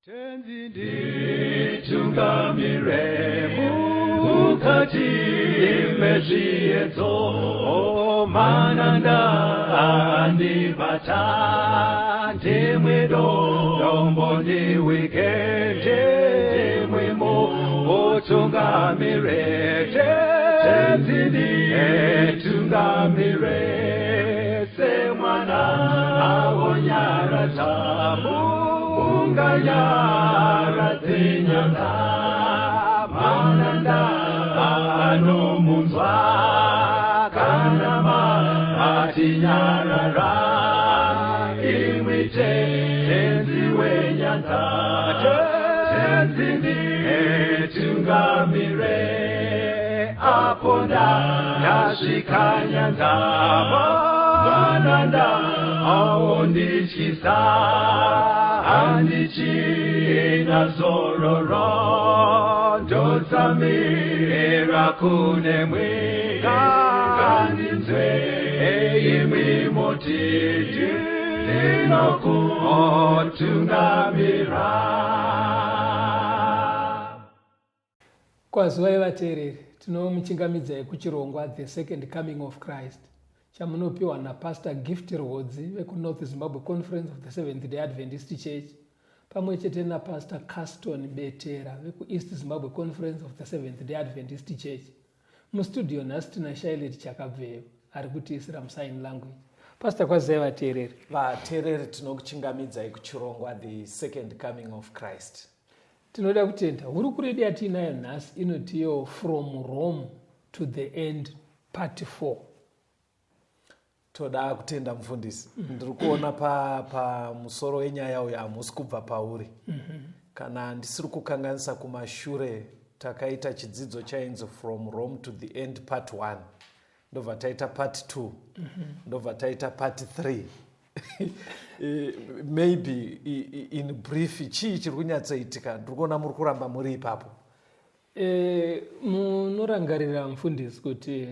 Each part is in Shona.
Tenzi nditungamire mukati mezviedzo, mananda andibata, ndimwe dombo ndiwike, ndimwe mutungamire. Tenzi nditungamire semwana awonyaradza munganyaradze nyanza, mananda anomunzwa kana matinyarara, imwi Tenzi wenyanza. Tenzi nditungamire apo ndasvika nyanza, mananda aondityisa, handichina zororo, ndotsamira kunemwi, ngandinzwe imwi moti ndinokutungamira. Kwazivai vateereri, tinomuchingamidzai kuchirongwa The Second Coming of Christ chamunopiwa naPastor Gift Rwodzi vekuNorth Zimbabwe Conference of the Seventh Day Adventist Church pamwe chete naPastor Caston Betera vekuEast Zimbabwe Conference of the Seventh Day Adventist Church. Mustudio nhasi tina Shailet Chakabveyo ari kutiisira musign language. Pastor, kwazivai vateereri. Vateereri, tinokuchingamidzai kuchirongwa The Second Coming of Christ. Tinoda kutenda hurukuro yedu yatiinayo nhasi inotiyo From Rome to the End Part 4. Toda kutenda mufundisi. Ndiri kuona pamusoro pa wenyaya uyu hamusi kubva pauri. Kana ndisiri kukanganisa, kumashure takaita chidzidzo chainzi From Rome to the End Part 1, ndobva taita Part 2, ndobva taita Part 3. Maybe in brief, chii chiri kunyatsoitika? Ndiri kuona muri kuramba muri ipapo. Munorangarira mufundisi kuti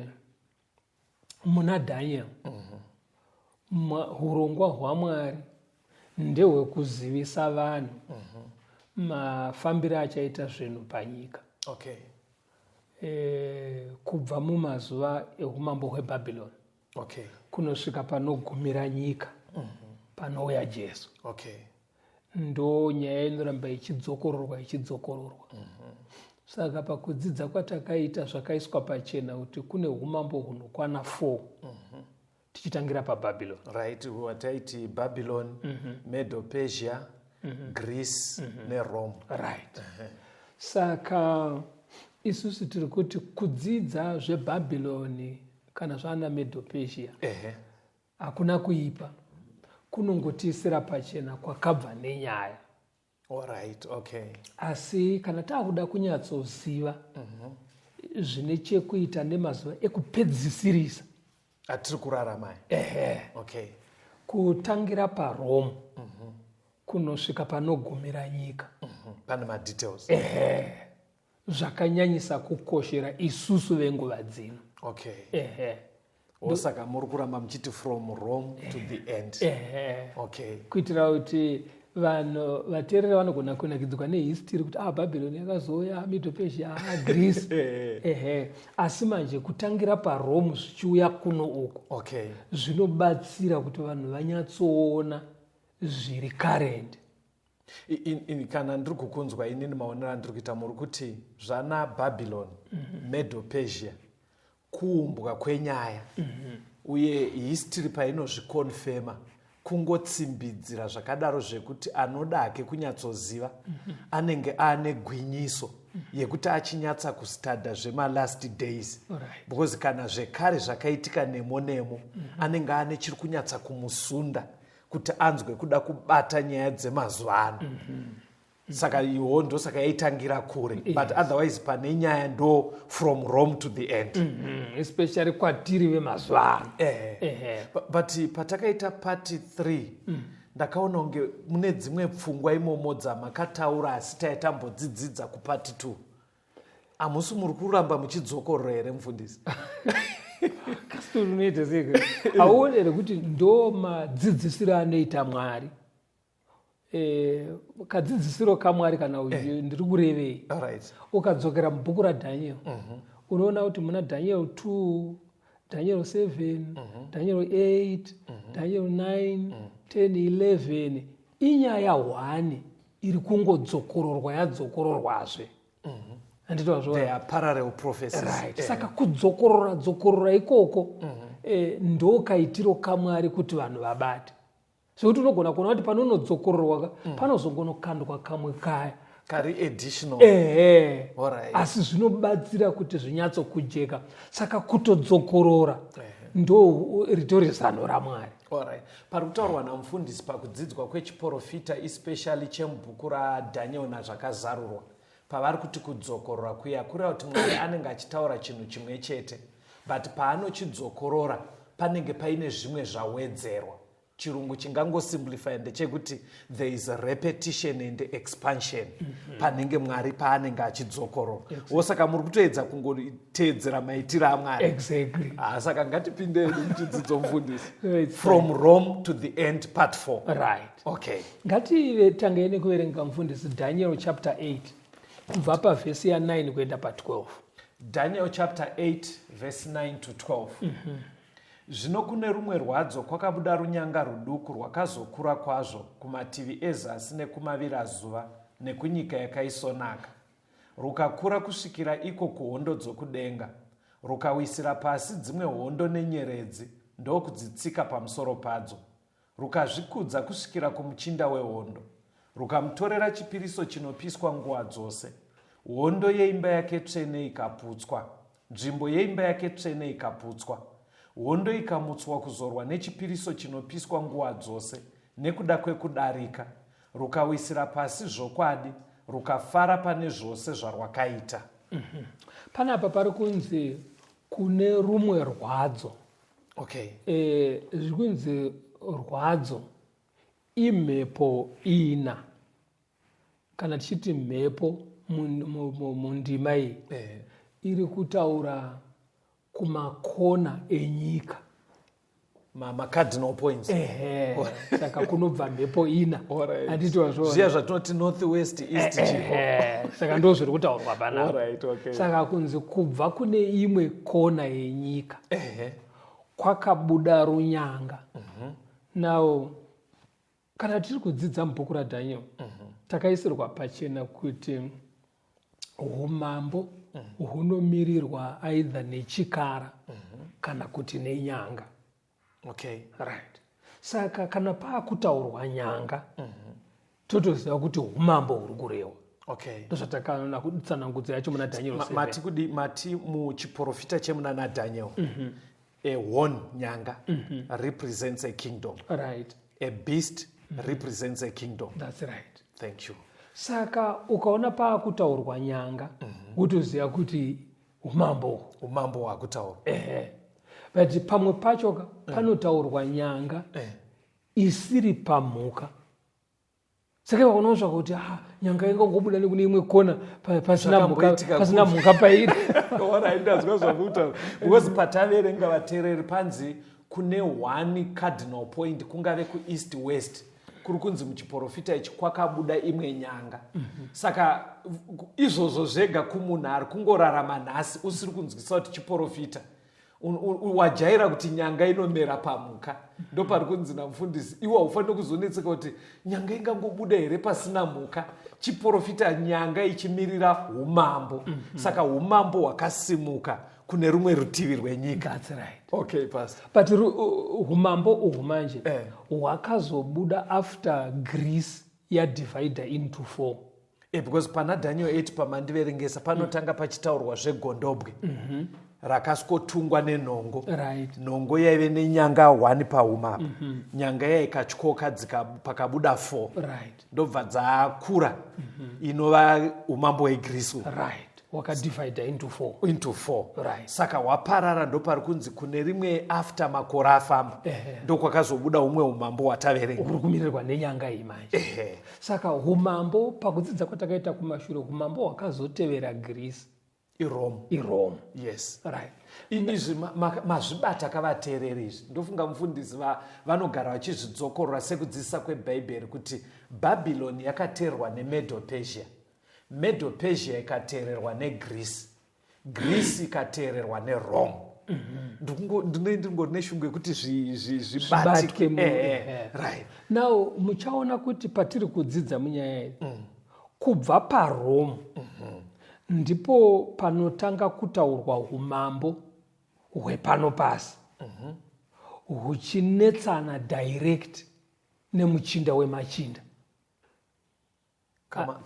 muna Daniel hurongwa hwaMwari ndehwekuzivisa vanhu mafambiro achaita zvinhu panyika kubva mumazuva eumambo hweBhabhironi kunosvika panogumira nyika, panouya Jesu. Ndo nyaya inoramba ichidzokororwa ichidzokororwa. Saka pakudzidza kwatakaita, zvakaiswa pachena kuti kune umambo hunokwana 4, tichitangira paBhabhironi. Right, wataiti Babylon, Medo Persia, Greece neRome. Right, saka isusu tiri kuti kudzidza zveBhabhironi kana zvana Medo Persia hakuna kuipa, kunongotiisira pachena kwakabva nenyaya. Alright, okay. Asi kana taakuda kunyatsoziva zvine chekuita nemazuva ekupedzisirisa atiri kurarama, kutangira paRome kunosvika panogumira nyika, pane madetails. Ehe, zvakanyanyisa kukoshera isusu venguva dzino. Osaka muri kuramba muchiti From Rome to the End. Ehe. Kuitira kuti vanhu vateerera vanogona kunakidzwa nehistory kuti ah, Bhabhironi yakazouya, Middle Persia, ah, Greece, ehe, asi manje kutangira paRome zvichiuya kuno uku zvinobatsira kuti vanhu vanyatsoona zviri current. Kana ndiri kukunzwa inini, maonero andiri kuita, muri kuti zvana Babylon, Medo Persia, kuumbwa kwenyaya, uye history painozviconfirma kungotsimbidzira zvakadaro, zvekuti anoda hake kunyatsoziva anenge aane gwinyiso yekuti achinyatsa kustudya zvemalast days, because kana zvekare zvakaitika nemo nemo, anenge ane chiri kunyatsa kumusunda kuti anzwe kuda kubata nyaya dzemazuva ano. Saka iwo ndosaka yaitangira kure, but otherwise pane nyaya ndo From Rome to the End. Especially kwatiri vemazuva ano. But patakaita Part 3, ndakaona kunge mune dzimwe pfungwa imomo dzamakataura asi taitambodzidzidza kuPart 2. Hamusi muri kuramba muchidzokorora here, mufundisi? Kastori, unoita sei? Hauoni here kuti ndo madzidzisiro anoita Mwari? Kadzidzisiro kaMwari kana uyu ndiri kurevei? Ukadzokera mubhuku raDaniel, unoona kuti muna Daniel 2, Daniel 7, Daniel 8, Daniel 9, 10, 11, inyaya 1 iri kungodzokororwa, yadzokororwazve, handiti wazviona? They are parallel prophecies. Right. Saka kudzokorora dzokorora ikoko ndo kaitiro kaMwari kuti vanhu vabate, zvekuti unogona kuona kuti panonodzokororwa ka, panozongonokandwa kamwe kaya kari additional. Ehe. Alright. Asi zvinobatsira kuti zvinyatsokujeka. Saka kutodzokorora ndo ritori zano raMwari. Alright. Pari kutaurwa namufundisi pakudzidzwa kwechiprofita, especially chemubhuku raDaniel nazvakazarurwa, pavari kuti kudzokorora kuya, kureva kuti Mwari anenge achitaura chinhu chimwe chete, but paanochidzokorora panenge paine zvimwe zvawedzerwa. Chirungu chingangosimplify ndechekuti there is a repetition and expansion panenge Mwari paanenge achidzokorora wo. Saka muri kutoedza kungoteedzera maitiro aMwari. Exactly. Ah, saka ngatipindei muchidzidzo, mufundisi. It's From Rome to the End, part 4. Right. Okay. Ngativetangei nekuverenga, mufundisi, Daniel chapter 8, kubva pavhesi ya9 kuenda pa12. Daniel chapter 8 verse 9 to 12. Zvino kune rumwe rwadzo kwakabuda runyanga ruduku rwakazokura kwazvo kumativi ezasi nekumavirazuva nekunyika yakaisonaka, rukakura kusvikira iko kuhondo dzokudenga, rukawisira pasi dzimwe hondo nenyeredzi, ndokudzitsika pamusoro padzo. Rukazvikudza kusvikira kumuchinda wehondo, rukamutorera chipiriso chinopiswa nguva dzose. Hondo yeimba yake tsvene ikaputswa, nzvimbo yeimba yake tsvene ikaputswa. Hondo ikamutswa kuzorwa nechipiriso chinopiswa nguva dzose nekuda kwekudarika. Rukawisira pasi zvokwadi, rukafara pane zvose zvarwakaita. Panapa pari kunzi kune rumwe rwadzo. Zviri kunzi rwadzo imhepo ina. Kana tichiti mhepo mundima iyi, iri kutaura kumakona enyika. Macardinal points. Ehe, saka kunobva mhepo ina, handiti wazviona? Zviya zvatinoti north, west, east, chiko. Ehe, saka ndo zviri kutaurwa panapa. Alright, okay. Saka kunzi kubva kune imwe kona yenyika kwakabuda runyanga. Now, kana tiri kudzidza mubhuku raDaniel, takaisirwa pachena kuti umambo hunomirirwa either nechikara kana kuti nenyanga. Right, saka kana paakutaurwa nyanga, totoziva kuti umambo huri kurehwa. Ndozvatakaona kutsanangudzo yacho muna Daniel 7. Mati kudi mati muchiprofita chemuna naDaniel, a horn, nyanga, represents a kingdom. A beast represents a kingdom. That's right. Thank you. Saka ukaona paakutaurwa nyanga, wotoziva kuti umambo uhu. Umambo hwakutaurwa. Ehe, but pamwe pacho ka panotaurwa nyanga isiri pamhuka. Saka iva unotsvaka kuti, ah, nyanga ingangobuda nekune imwe kona pasina mhuka, Zvakamboitika pasina mhuka pairi. Alright, ndazwa zvakutaura, because pataverenga, vateereri, panzi kune one cardinal point, kungave kueast, west, kuri kunzi muchiprofita ichi kwakabuda imwe nyanga. Saka izvozvo zvega, kumunhu ari kungorarama nhasi usiri kunzwisa kuti chiprofita, wajaira kuti nyanga inomera pamhuka, ndopari kunzi namufundisi iwe haufaniri kuzonetseka kuti nyanga ingangobuda here pasina mhuka. Chiprofita, nyanga ichimirira umambo. Saka umambo hwakasimuka kune rumwe rutivi rwenyika. That's right. Okay, pastor. But umambo uhu manje hwakazobuda after Greece yadivida into four. Because pana Daniel 8 pamandiverengesa, panotanga pachitaurwa zvegondobwe rakasvikotungwa nenhongo. Nhongo yaive nenyanga 1 pahuma apa. Nyanga iya ikatyoka, pakabuda 4. Ndobva dzakura, inova umambo hweGreece uhu. Right, wakadivida into four. Into four. Saka hwaparara, ndopari kunzi kune rimwe, after makore afamba, ndokwakazobuda umwe umambo hwataverenga. Uri kumirirwa nenyanga iyi manje. Saka umambo, pakudzidza kwatakaita kumashure, umambo hwakazotevera Greece iRome. IRome. Yes. Right. Izvi mazvibata kavateereri izvi. Ndofunga mufundisi vanogara vachizvidzokorora sekudzidzisa kwebhaibheri kuti Babylon yakateerwa neMedo Persia, Medo Persia ikateererwa neGreece, Greece ikateererwa neRome. Ndingori neshungu yekuti zvibatike. Right. Now muchaona kuti patiri kudzidza munyaya iyi, kubva paRome ndipo panotanga kutaurwa umambo hwepano pasi huchinetsana direct nemuchinda wemachinda.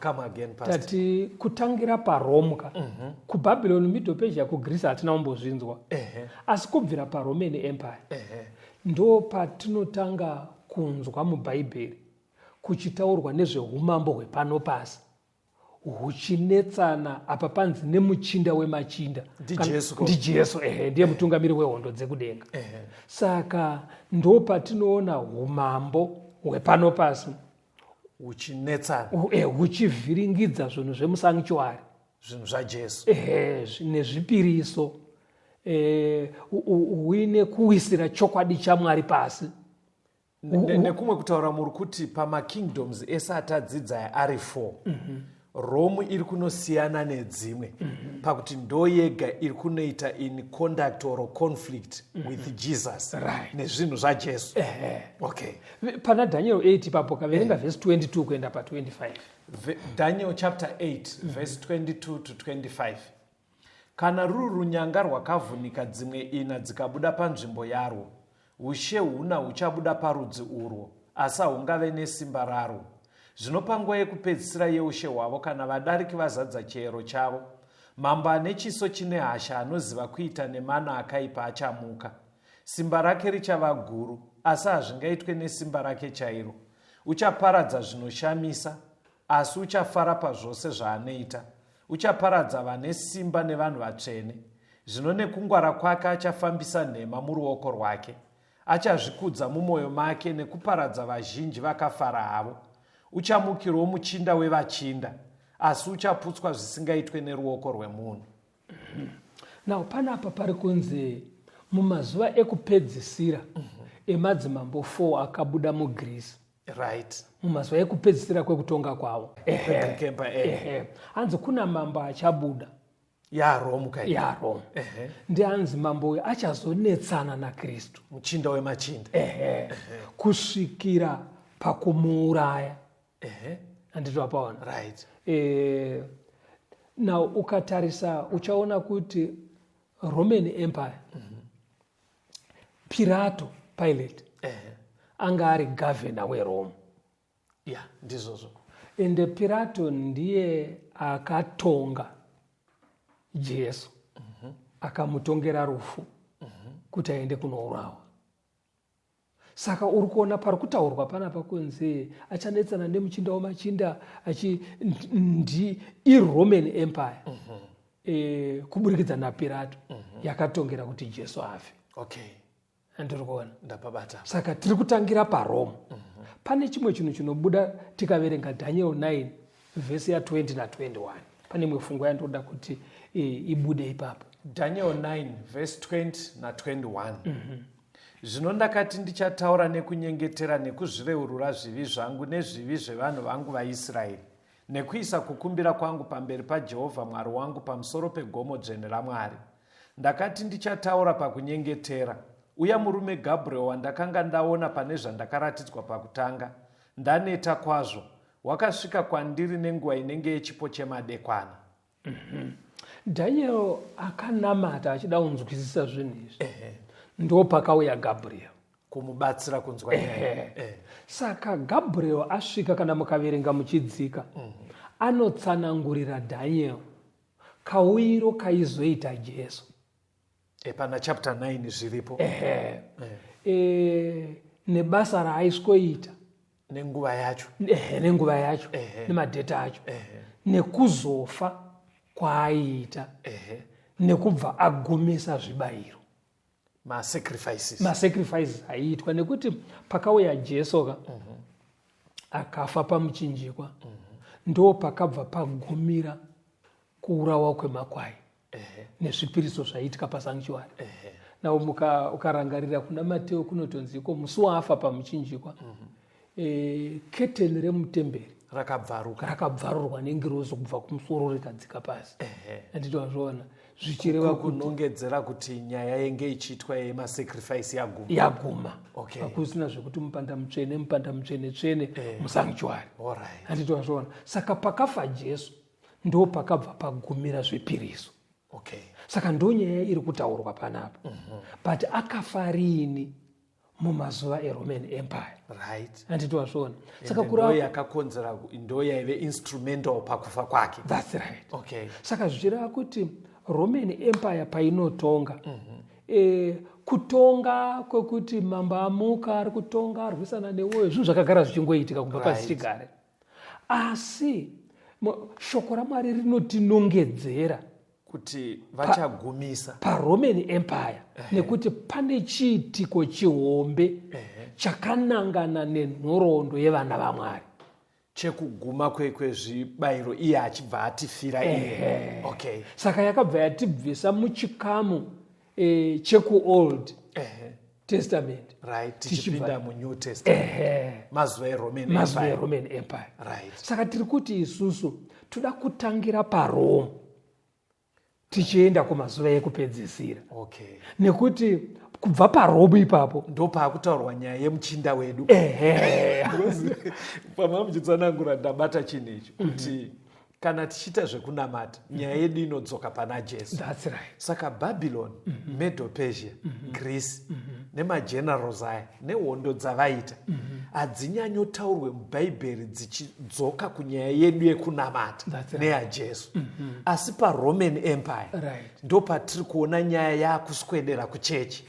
Come again, Pastor. Tati kutangira paRome ka, kuBabylon, Middle Persia, kuGreece hatina kumbozvinzwa, asi kubvira paRoman Empire ndo patinotanga kunzwa muBhaibheri kuchitaurwa nezveumambo hwepano pasi huchinetsana, apa panzi nemuchinda wemachinda. NdiJesu ko? NdiJesu, ehe, ndiye mutungamiri wehondo dzekudenga. Saka ndo patinoona umambo hwepano pasi uchinetsana, huchivhiringidza zvinhu zvemusanctuary, zvinhu zvaJesu, ehe, nezvipiriso, huine kuwisira chokwadi chaMwari pasi. Nekumwe kutaura, muri kuti pamakingdoms ese atadzidza ari 4, Rome iri kunosiyana nedzimwe pakuti ndo yega iri kunoita in conduct or conflict with Jesus nezvinhu zvaJesu. Okay. Pana Daniel 8 ipapo, kaverenga vhesi 22 kuenda pa25. Daniel chapter 8 verse 22 to 25. Kana ruri runyanga rwakavhunika, dzimwe ina dzikabuda panzvimbo yarwo, ushe huna huchabuda parudzi urwo, asi haungave nesimba rarwo. Zvino panguva yekupedzisira yeushe hwavo, kana vadariki vazadza chiyero chavo, mambo ane chiso chine hasha, anoziva kuita nemano akaipa, achamuka. Simba rake richava guru, asi hazvingaitwe nesimba rake chairo. Uchaparadza zvinoshamisa, asi uchafara pazvose zvaanoita. Uchaparadza vane simba nevanhu vatsvene. Zvino nekungwara kwake achafambisa nhema muruoko rwake. Achazvikudza mumwoyo make nekuparadza vazhinji vakafara havo. Uchamukirawo muchinda wevachinda, asi uchaputswa zvisingaitwe neruoko rwemunhu. Now panapa pari kunzi mumazuva ekupedzisira emadzimambo 4 akabuda muGreece, mumazuva ekupedzisira kwekutonga kwavo, Greek Empire. Ehe, hanzi kuna mambo achabuda. YaRome kai? YaRome. Ndianzi mambo uyu achazonetsana naKristu, muchinda wemachinda, ehe, kusvikira pakumuuraya. Handiti wapaona? Right. Now ukatarisa uchaona kuti Roman Empire, Pirato, Pilate, anga ari gavhena weRome. Ya, ndizvozvo. Ende Pirato ndiye akatonga Jesu, akamutongera rufu kuti aende kunourawa. Saka uri kuona pari kutaurwa panapa kunzi achanetsana nemuchinda wamachinda achi ndi iRoman Empire, kuburikidza naPirato, yakatongera kuti Jesu afe. Andiri kuona? Ndapabata. Saka tiri kutangira paRome. Pane chimwe chinhu chinobuda tikaverenga Daniel 9 vhesi ya20 na21. Pane imwe pfungwa yandoda kuti ibude ipapo. Daniel 9 verse 20 na21. Zvino ndakati ndichataura nekunyengetera nekuzvireurura zvivi zvangu nezvivi zvevanhu vangu vaIsraeri, nekuisa kukumbira kwangu pamberi paJehovha Mwari wangu pamusoro pegomo dzvene raMwari. Ndakati ndichataura pakunyengetera, uya murume Gabriel wandakanga ndaona pane zvandakaratidzwa pakutanga, ndaneta kwazvo, wakasvika kwandiri nenguva inenge yechipo chemadekwana. Daniel akanamata achida kunzwisisa zvinhu izvi, ndo pakauya Gabriel kumubatsira kunzwa nyaya. Saka Gabriel asvika, kana mukaverenga muchidzika, anotsanangurira Daniel kauyiro kaizoita Jesu. Pana chapter 9 zviripo. Ehe. Nebasa raaiswoita nenguva yacho. Ehe, nenguva yacho, nemadheta acho, nekuzofa kwaaiita, nekubva agumisa zvibayiro, masacrifices. Masacrifices aiitwa, nekuti pakauya Jesu ka, akafa pamuchinjikwa, ndo pakabva pagumira kuurawa kwemakwai nezvipiriso zvaiitika pasanctuary. Now ukarangarira kuna Mateo kunotonzi iko musi waafa pamuchinjikwa, Keteni remutemberi Rakabvaruka. Rakabvarurwa nengirozi kubva kumusoro rikadzika pasi, handiti wazviona? Zvichireva kuti Kunongedzera kuti nyaya yenge ichiitwa yemasacrifice yaguma. Yaguma. Hakusina zvekuti mupanda mutsvene, mupanda mutsvene tsvene, musanctuary. Handiti wazviona? Saka pakafa Jesu ndo pakabva pagumira zvipiriso. Saka ndo nyaya iri kutaurwa panapa. But akafa riini? Mumazuva eRoman Empire. Handiti wazviona? Saka Ende ndo kureva yakakonzera, ndo yaive instrumental pakufa kwake. That's right. Saka zvichireva kuti Roman Empire painotonga, kutonga kwekuti mambo amuka ari kutonga arwisana newoyo, zvinhu zvakagara zvichingoitika kubva pasichigare. Asi shoko raMwari rinotinongedzera kuti vachagumisa paRoman Empire, nekuti pane chiitiko chihombe chakanangana nenhoroondo yevana vaMwari. Chekuguma kwezvibayiro, iye achibva atifira iye. Okay. Saka yakabva yatibvisa muchikamu chekuOld Testament. Right, tichipinda muNew Testament, mazuva eRoman Mazuva Empire. eRoman Empire. Saka tiri kuti isusu toda kutangira paRome tichienda kumazuva ekupedzisira, nekuti kubva paRome ipapo Ndopaakutaurwa nyaya yemuchinda wedu. Pama muchitsanangura ndabata chinhu ichi kuti kana tichiita zvekunamata, nyaya yedu inodzoka pana Jesu. That's right. Saka Babylon, Medo Persia, Greece nemagenerals aya nehondo dzavaita hadzinyanyotaurwe mubhaibheri dzichidzoka kunyaya yedu yekunamata That's right. neyaJesu. Asi paRoman Empire ndo patiri kuona nyaya yakuswedera kuchechi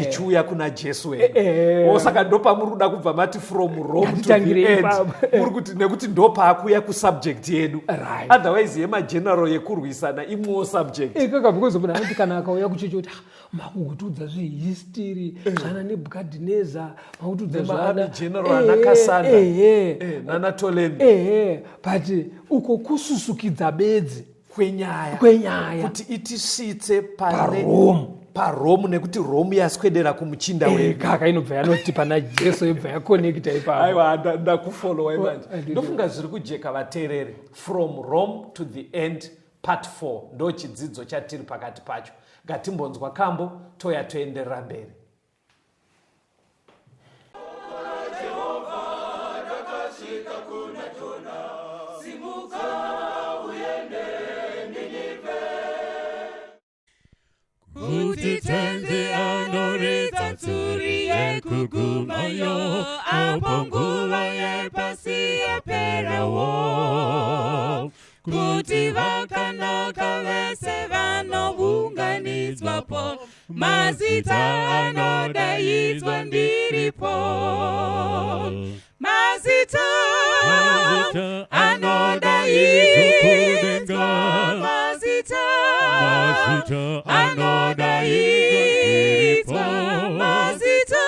ichiuya kuna Jesu wedu. Saka ndo pamuri kuda kubva mati from Rome to the Ngatitangire end. ipapo. Muri kuti nekuti ndo paakuuya kusubject yedu. Otherwise yemageneral yekurwisana imwewo subject. Ikaka, because munhu anoti kana akauya kuchechi kuti, "Ah, makungotudza zvehistory zvana Nebhukadhineza, makutudza Nemaarmy zvana general ana Cassander. Nana Ptolemy. Ehe, but uko kususukidza bedzi kwenyaya kwenyaya kuti itisvitse pane paRome. paRome, nekuti Rome yaswedera kumuchinda wedu. Kaka inobva yanoti pana Jesu, yobva yakonekta ipapo. Aiwa, ndakufollowa manje. Handiti. Ndofunga zviri kujeka, vateereri. From Rome to the End, part 4, ndo chidzidzo chatiri pakati pacho. Ngatimbonzwa kambo, toya toenderera mberi. Kuti Tenzi anoridza tsuri yekugumayo, apo nguva yepasi yaperawo, kuti vakanaka vese vanounganidzwapo, mazita anodaidzwa ndiripo, mazita anodaidzwa, mazita anodaidzwa, mazita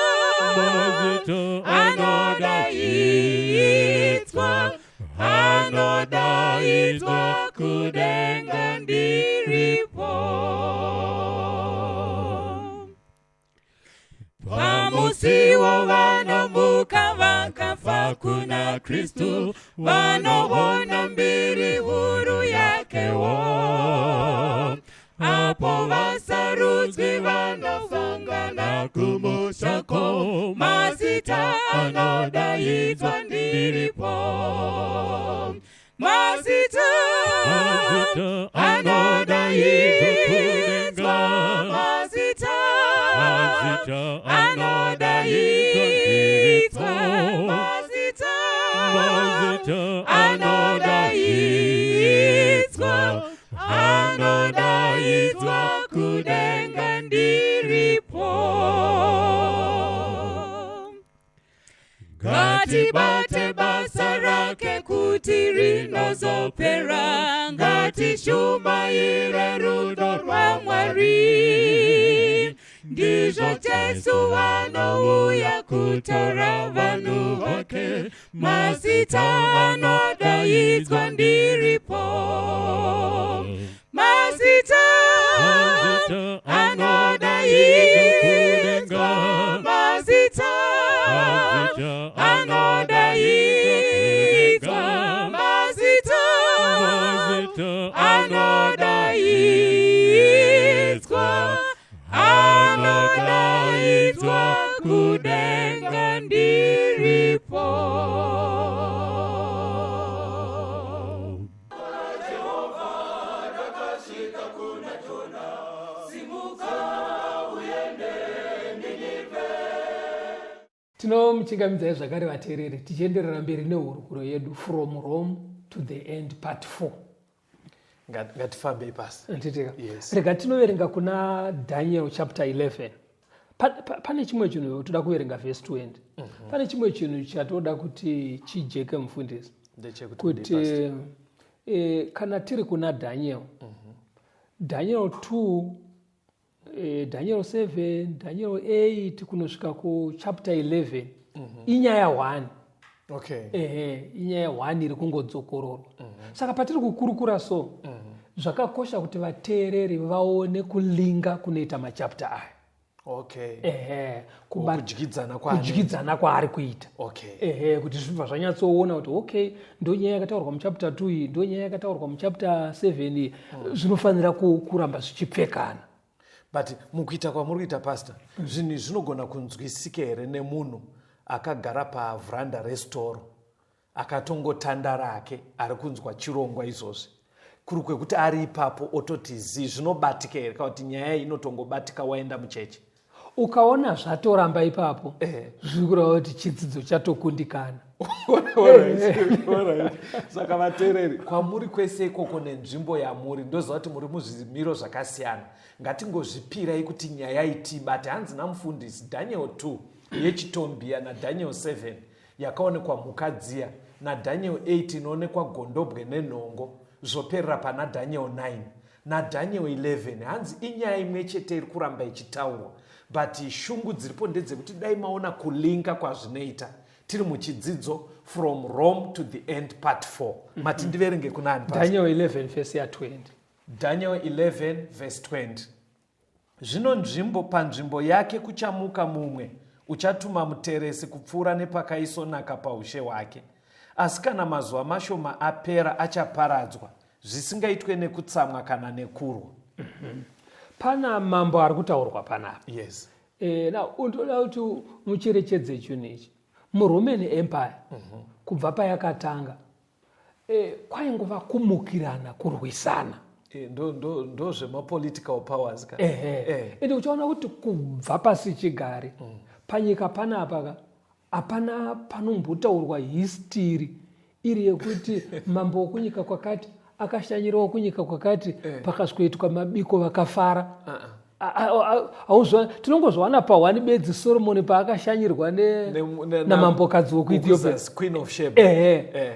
anodaidzwa, anodaidzwa kudenga ndiripo. Pamusiwo vanomuka vakafa kuna Kristu, vanoona mbiri huru yakewo, apo vasarudzwi vanosangana kumushako, mazita anodaidzwa ndiripo, mazita anodaidzwa, mazita anodaidzwa, mazita anodaidzwa, anodaidzwa kudenga ndiripo. Ngatibate basa rake kuti rinozopera, ngatishumaire rudo rwaMwari. Ndizvo Jesu vanouya kutora vanhu vake, mazita anodaidzwa ndiripo, mazita anodaidzwa, mazita anodaidzwa. Mazita anodaidzwa, anodaidzwa kudenga ndiripo. Tinomuchingamidzai zvakare vateereri tichienderera mberi nehurukuro yedu from Rome to the end part 4. Ngatifambei pasi. Nditika. Yes. Rega tinoverenga kuna Daniel chapter 11. Pane chimwe chinhu toda kuverenga verse 20. Pane chimwe chinhu chatoda kuti chijeke mufundisi. Ndechekuti kuti kana tiri kuna Daniel. Daniel 2, Daniel 7, Daniel 8 kunosvika ku chapter 11. Inyaya 1. Okay. Ehe, inyaya 1 iri kungodzokororwa. Saka patiri kukurukura so, zvakakosha kuti vateereri vaone kulinga kunoita machapter aya. Okay. Ehe, kudyidzana kwaari. Kudyidzana kwaari kuita. Okay. Ehe, kuti zvibva zvanyatsoona kuti okay, ndo nyaya yakataurwa muchapter 2 iyi, ndo nyaya yakataurwa muchapter 7 iyi. Zvinofanira kuramba zvichipfekana. But mukuita kwamuri kuita pastor, zvinhu izvi zvinogona kunzwisika here nemunhu akagara pavhuranda resitoro akatongotandara ake ari kunzwa chirongwa izvozvi, kuri kwekuti ari ipapo ototi zii, zvinobatika here kana kuti nyaya iyi inotongobatika waenda muchechi? Ukaona zvatoramba ipapo, zviri kureva kuti chidzidzo chatokundikana. Saka vateereri, kwamuri kwese ikoko nenzvimbo yamuri, ndoziva kuti muri muzvimiro zvakasiyana, ngatingozvipirai kuti nyaya itibate. Hanzi namufundisi Daniel 2 yechitombiya naDaniel 7 yakaonekwa mhuka dziya, naDaniel 8 inoonekwa gondobwe nenhongo, zvoperera pana Daniel 9 naDaniel 11. Hanzi inyaya imwe chete iri kuramba ichitaurwa, but shungu dziripo ndedzekuti dai maona kulinka kwazvinoita. Tiri muchidzidzo from Rome to the end part 4. Mati ndiverenge kunani, Pastor? Daniel 11 verse ya 20. Daniel 11 verse 20. Zvino nzvimbo panzvimbo yake kuchamuka mumwe uchatuma muteresi kupfuura nepakaisonaka paushe hwake. Asi kana mazuva mashoma apera achaparadzwa, zvisingaitwe nekutsamwa kana nekurwa. Pana mambo ari kutaurwa panapa. Yes. Now, unoda kuti mucherechedze chinhu ichi. MuRoman Empire, kubva payakatanga, kwaingova kumukirana, kurwisana. Ndo zvemapolitical powers ka. Ende uchaona kuti kubva pasi chigare, panyika panapa ka, hapana panombotaurwa history iri yekuti mambo wekunyika kwakati akashanyirawo kunyika kwakati, pakasvikoitwa mabiko vakafara. Tinongozviwana pahwani bedzi Solomoni paakashanyirwa namambokadzi wekuEthiopia. Queen of Sheba.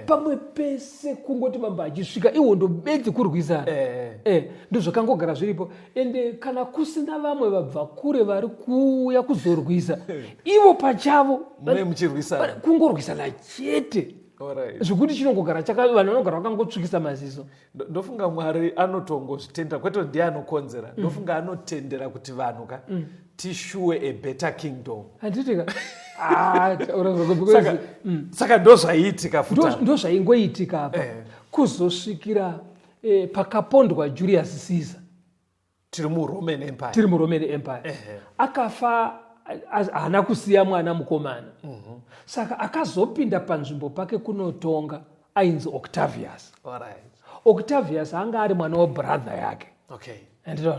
Pamwe pese kungoti mambo achisvika ihondo bedzi kurwisana. Ndozvakangogara zviripo. Ende kana kusina vamwe vabva kure vari kuuya kuzorwisa, ivo pachavo Mune muchirwisana. kungorwisana chete. Zvekuti chinongogara chaka, vanhu vanogara vakangotsvukisa maziso. Ndofunga Mwari anotongozvitendera, kwete ndiye anokonzera. Ndofunga anotendera kuti vanhu ka tishuwe a better kingdom. Handiti ka? Taura zvako, because Saka ndozvaiitika futi apa. Ndozvaingoitika apa. Kuzosvikira pakapondwa Julius Caesar. Tiri muRoman Empire. Tiri muRoman Empire. Akafa haana kusiya mwana mukomana. Saka akazopinda panzvimbo pake kunotonga ainzi Octavius. Octavius anga ari mwana webrother yake. Handiti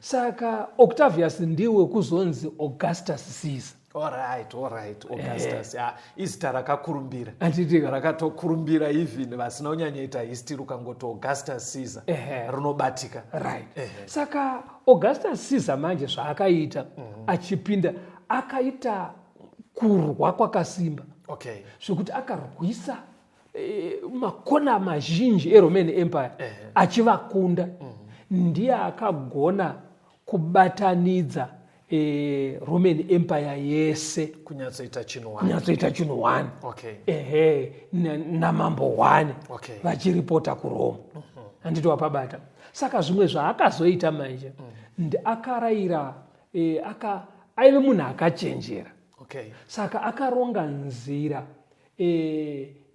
Saka Octavius ndiwe kuzonzi Augustus Caesar. Augustus. Izita rakakurumbira. Handiti Rakatokurumbira even vasina kunyanyoita history, ukangoti Augustus Caesar rinobatika. Saka Augustus Caesar manje zvaakaita achipinda, akaita kurwa kwakasimba. Zvekuti akarwisa makona mazhinji eRoman Empire achivakunda. Ndiye akagona kubatanidza Roman Empire yese kunyatsoita chinhu one. Kunyatsoita chinhu one. Namambo one. Vachiripota kuRome. Handiti wapabata. Saka zvimwe zvaakazoita manje, akarayira, aive munhu akachenjera. Saka akaronga nzira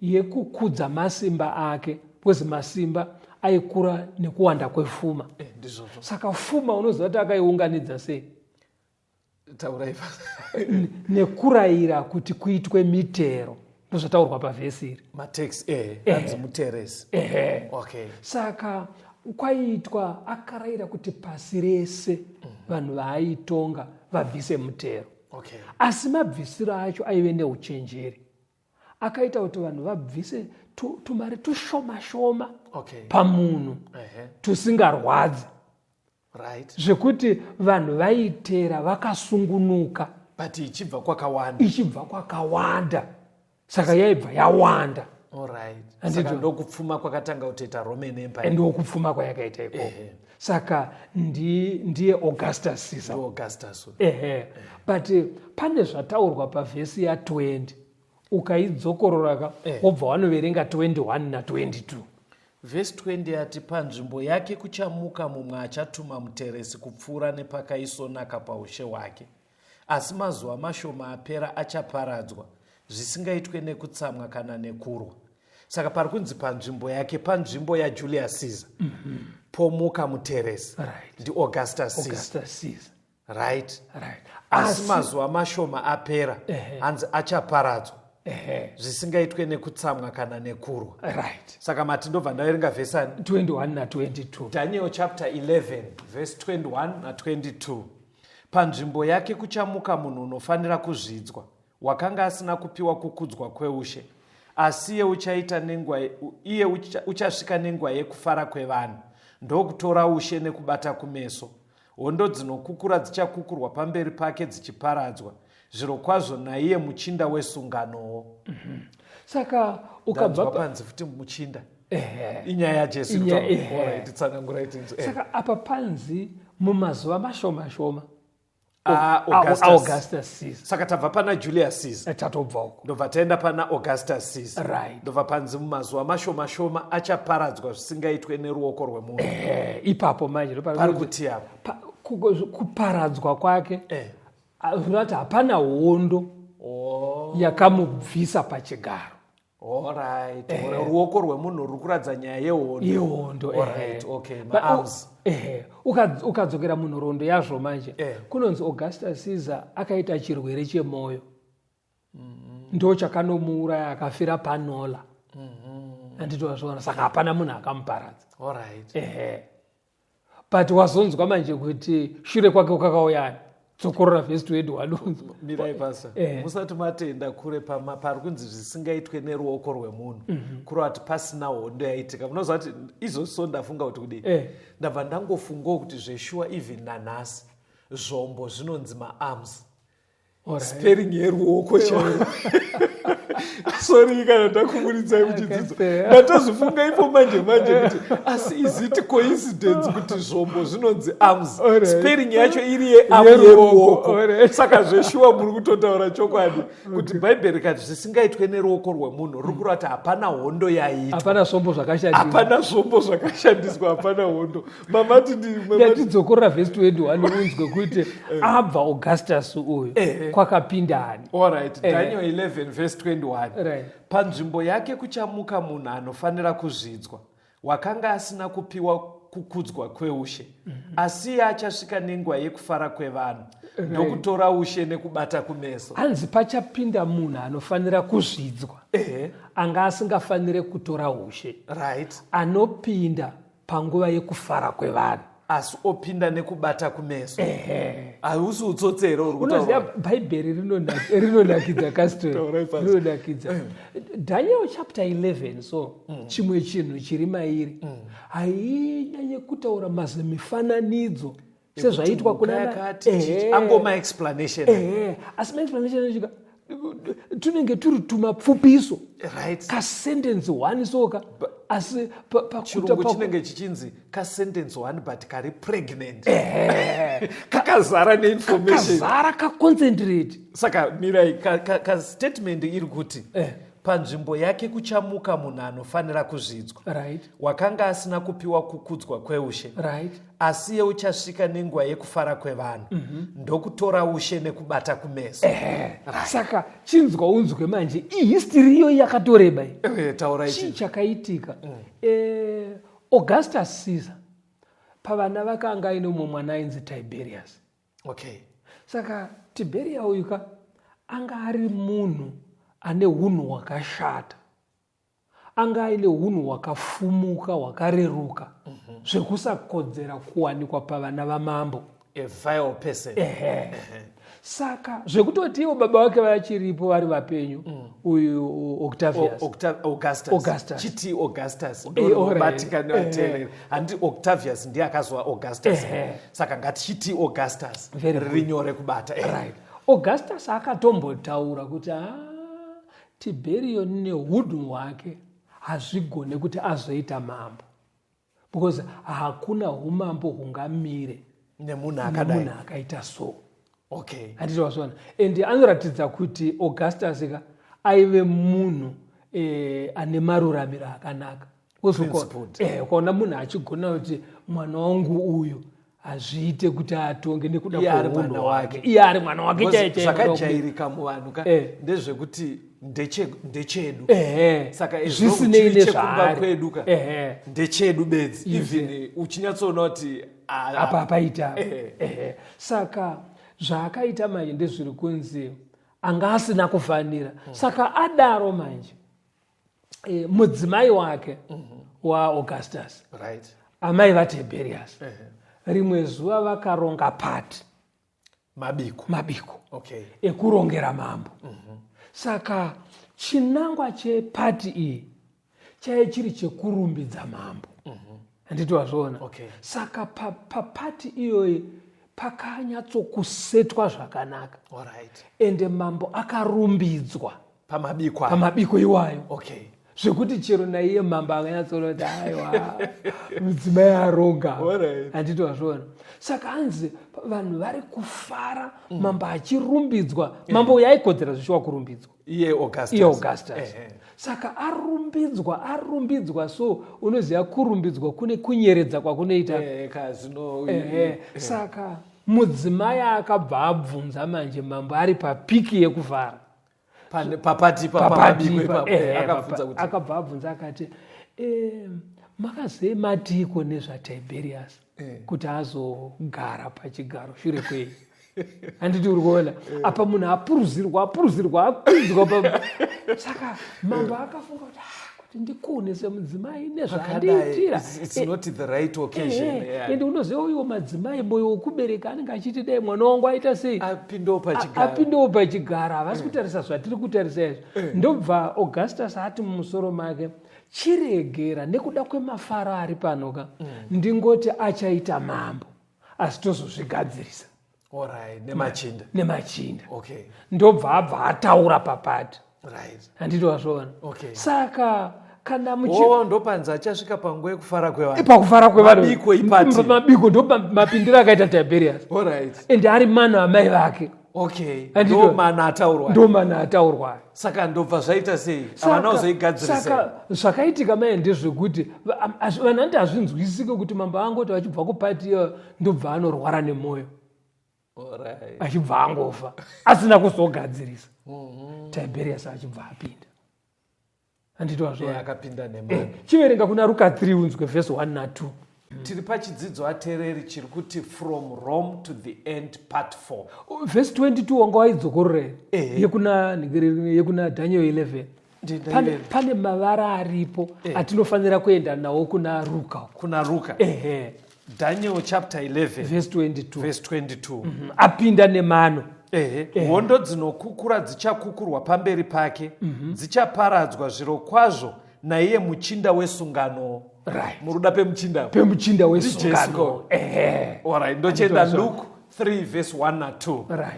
yekukudza masimba ake. Because masimba aikura nekuwanda kwefuma. Eh, ndizvozvo. Saka fuma unoziva kuti akaiunganidza sei? Taurai. Nekurayira kuti kuitwe mitero, ndozvataurwa pavhesi iri. Matax, eh, anzi muteresi. Ehe. Okay. Saka kwaiitwa, akarayira kuti pasi rese vanhu vaaitonga vabvise mutero. Asi mabvisiro acho aive neuchenjeri, akaita kuti vanhu vabvise tumari tushoma shoma pamunhu tusingarwadzi, zvekuti vanhu vaitera vakasungunuka. But ichibva kwakawanda. Ichibva kwakawanda, saka yaibva yawanda. Alright, saka ndokupfuma kwakatanga kutoita Roman Empire. Ndokupfuma kwayakaita ikoko. Saka ndiye Augustus Caesar. Augustus. Ehe, but pane zvataurwa pavhesi ya20, ukaidzokorora ka, wobva wanoverenga 21 na22. Vhesi 20 yati, "Panzvimbo yake kuchamuka mumwe achatuma muteresi kupfuura nepakaisonaka paushe hwake, asi mazuva mashoma apera achaparadzwa zvisingaitwe nekutsamwa kana nekurwa." Saka pari kunzi panzvimbo yake, panzvimbo yaJulius Caesar, pomuka muteresi. NdiAugustus Caesar. Augustus Caesar. Right. Right. Asi mazuva mashoma apera, hanzi achaparadzwa zvisingaitwe nekutsamwa kana nekurwa. Saka mati ndobva ndaverenga vhesani? 21 na22. Daniel chapter 11 verse 21 na22: "Panzvimbo yake kuchamuka munhu unofanira kuzvidzwa, wakanga asina kupiwa kukudzwa kweushe, asi iye uchaita nenguva, iye uchasvika nenguva yekufara kwevanhu, ndokutora ushe nekubata kumeso. Hondo dzinokukura dzichakukurwa pamberi pake dzichiparadzwa. Zviro kwazvo naiye muchinda wesunganowo." Saka ukabva Ndanzwa panzi futi muchinda. Inyaya yaJesu. Alright, tsanangurai tinzwe. Saka apa panzi mumazuva mashoma shoma Ah, Augustus. Augustus Caesar. Saka tabva pana Julius Caesar, Tatobva uko. Ndobva taenda pana Augustus Caesar. Ndobva panzi mumazuva mashoma shoma achaparadzwa zvisingaitwe neruoko rwemunhu. Ipapo manje ndopari Pari kuti apa kuparadzwa kwake, zvinoti hapana hondo yakamubvisa pachigaro. Alright, ruoko rwemunhu ruri kuratidza nyaya yehondo. Yehondo. Alright, okay, maarms. Ehe, ukadzokera munhoroondo yazvo manje, kunonzi Augustus Caesar akaita chirwere chemwoyo, ndo chakanomuuraya, akafira panola. Handiti wazviona? Saka hapana munhu akamuparadza. Ehe, but wazonzwa manje kuti shure kwake kwakauyani? Dzokorora vhesi 21 unzwa. Mirai pasa. Musati matenda kure, pari kunzi zvisingaitwe neruoko rwemunhu, kureva kuti pasina hondo yaitika. Munoziva kuti izvozvo ndafunga kuti kudii? Ndabva ndangofungawo kuti zveshuwa, even nanhasi zvombo zvinonzi maarms. Spelling yeruoko chaiyo. Sorry kana ndakubuditsai muchidzidzo. Ndatozvifunga ipo manje manje kuti asi is it coincidence kuti zvombo zvinonzi arms, spelling yacho iri yearm, yeruoko? Saka zveshuwa muri kutotaura chokwadi kuti Bhaibheri rikati zvisingaitwe neruoko rwemunhu, riri kureva kuti hapana hondo yaitwa. Hapana zvombo zvakashandiswa. Hapana zvombo zvakashandiswa, hapana hondo. Mamati Ndatidzokorora vhesi 21 unzwe kuti abva Augustus uyu, kwakapindani. Alright, Daniel 11 verse 21. "Panzvimbo yake kuchamuka munhu anofanira kuzvidzwa, wakanga asina kupiwa kukudzwa kweushe, asi iye achasvika nenguva yekufara kwevanhu, ndokutora ushe nekubata kumeso." Hanzi pachapinda munhu anofanira kuzvidzwa, anga asingafaniri kutora ushe, anopinda panguva yekufara kwevanhu. Asi opinda nekubata kumeso. Hausi utsotsi here uri Unoziva, kutaura? Bhaibheri rinonakidza, Caston. Taurai pasi. Rinonakidza. Daniel chapter 11, so chimwe chinhu chiri mairi, hainyanye kutaura mazimifananidzo sezvaiitwa kuna Yakati angoma explanation. Ehe, asi maexplanation achika tunenge turi tumapfupiso, kasentence one soka, asi Chirungu chinenge chichinzi kasentence one but kari pregnant, kakazara neinformation. Kazara, kaconcentrate. Saka mirai, kastatement iri kuti Panzvimbo yake kuchamuka munhu anofanira kuzvidzwa. Right. Wakanga asina kupiwa kukudzwa kweushe. Right. Asi iye uchasvika nenguva yekufara kwevanhu. Ndokutora ushe nekubata kumeso. Right. Saka chinzwa unzwe manje ihistory iyoyi yakatoreba iyi. Taura Chii ichi. chakaitika? Augustus Caesar pavana vake anga aine umwe mwana ainzi Tiberius. Okay. Saka Tiberia uyu ka anga ari munhu ane hunhu hwakashata, anga aine hunhu hwakafumuka hwakareruka zvekusakodzera kuwanikwa pavana vamambo. A vile person. Ehe. Saka zvekutoti ivo baba vake vachiripo vari vapenyu, uyu Octavius. Augustus. Augustus. Chiti Augustus. Alright. Ndobatika nevateereri. Handi Octavius ndiye akazova Augustus. Saka ngatichiti Augustus. Very good. Riri nyore kubata. Right. Augustus akatombotaura kuti Tiberio nehunhu hwake hazvigone kuti azoita mambo, because hakuna humambo hungamire nemunhu akadai, nemunhu akaita so. Okay. Handiti wazviona? And anoratidza kuti Augustus ka aive munhu ane maruramiro akanaka. Principled. Ukaona munhu achigona kuti mwana wangu uyu hazviite kuti atonge nekuda Iye ari kwehunhu mwana hwake. wake. Iye ari mwana wake Because chaiye chaiye mwana wake. zvakajairika muvanhu ka ndezvekuti ndechedu. Saka izvo Zvisinei chiri chekumba nezvaari. kwedu ka, ndechedu bedzi. Even uchinyatsoona kuti, Apa apaita. Saka zvaakaita manje ndezviri kunzi anga asina kufanira. Saka adaro manje, mudzimai wake waAugustus, amai vaTiberius, rimwe zuva vakaronga party. Mabiko. Mabiko. Ekurongera mambo. Saka chinangwa chepati iyi chaive chiri chekurumbidza mambo. Handiti wazviona? Saka papati iyoyi pakanyatsokusetwa zvakanaka. Ende mambo akarumbidzwa Pamabiko ayo. Pamabiko iwayo. Zvekuti chero naiye mambo akanyatsoona kuti aiwa mudzimai aronga. Handiti wazviona? Saka hanzi vanhu vari kufara, mambo achirumbidzwa. Mambo uyu aikodzera zvishuwa kurumbidzwa. Iye Augustus. Iye Augustus. Saka arumbidzwa, arumbidzwa. So unoziva kurumbidzwa kune kunyeredza kwakunoita. Ka zvino, Saka mudzimai akabva abvunza manje mambo ari papiki yekufara. Pane, papati pa, Papati pamabiko pa, ipapo, akabvunza kuti akabva abvunza akati, makazee matiko nezvaTiberius kuti azogara pachigaro shure kwei? Handiti uri kuona? Apa munhu apuruzirwa, apuruzirwa, akwidzwa saka mambo akafunga kuti, kuti ndikune semudzimai nezvaandiitira. Zvakadai, it's not the right occasion, yeah. Ende unoziva uyo madzimai moyo wekubereka anenge achiti dai mwana wangu aita sei? Apindewo pachigaro. Apindewo pachigaro. Havasi kutarisa zvatiri kutarisa izvi. Ndobva Augustus ati mumusoro make, chiregera nekuda kwemafaro ari pano ka, ndingoti achaita mambo, asi tozozvigadzirisa. Alright, nemachinda. Nemachinda. Ndobva abva ataura papati. Handiti wazviona? Saka kana muchi- Oh, ndopanzi achasvika panguva yekufara kwevanhu. Pakufara kwevanhu. Mabiko ipati. Mabiko ndo mapindiro akaita Tiberius. Ende ari mano amai vake. Handiti Ndo mano ataurwa. Ndo mano ataurwa. Saka ndobva zvaita sei? Havana kuzoigadzirisa. Saka zvakaitika mai ndezvekuti vanhu vanoti hazvinzwisike kuti mambo angoti vachibva kupati iyo ndobva anorwara nemwoyo. Achibva angofa asina kuzogadzirisa. Tiberius achibva apinda. Handiti wazviona? Akapinda nemano. Chiverenga kuna Ruka 3 unzwe verse 1 na 2. Tiri pachidzidzo ateereri chiri kuti from Rome to the end part 4. Verse 22 wanga waidzokorora here? Yekuna Daniel 11. Ndinda Pane 11. mavara aripo atinofanira kuenda nawo kuna Ruka. Kuna Ruka. Daniel chapter 11. Verse 22. Verse 22. Apinda nemano. Hondo dzinokukura dzichakukurwa pamberi pake, dzichaparadzwa zvirokwazvo naiye muchinda wesungano. Muruda pemuchinda. Pemuchinda Ndi Jesu wesungano. ko. Alright, ndochenda Anditwa Luke 3 verse 1 na 2.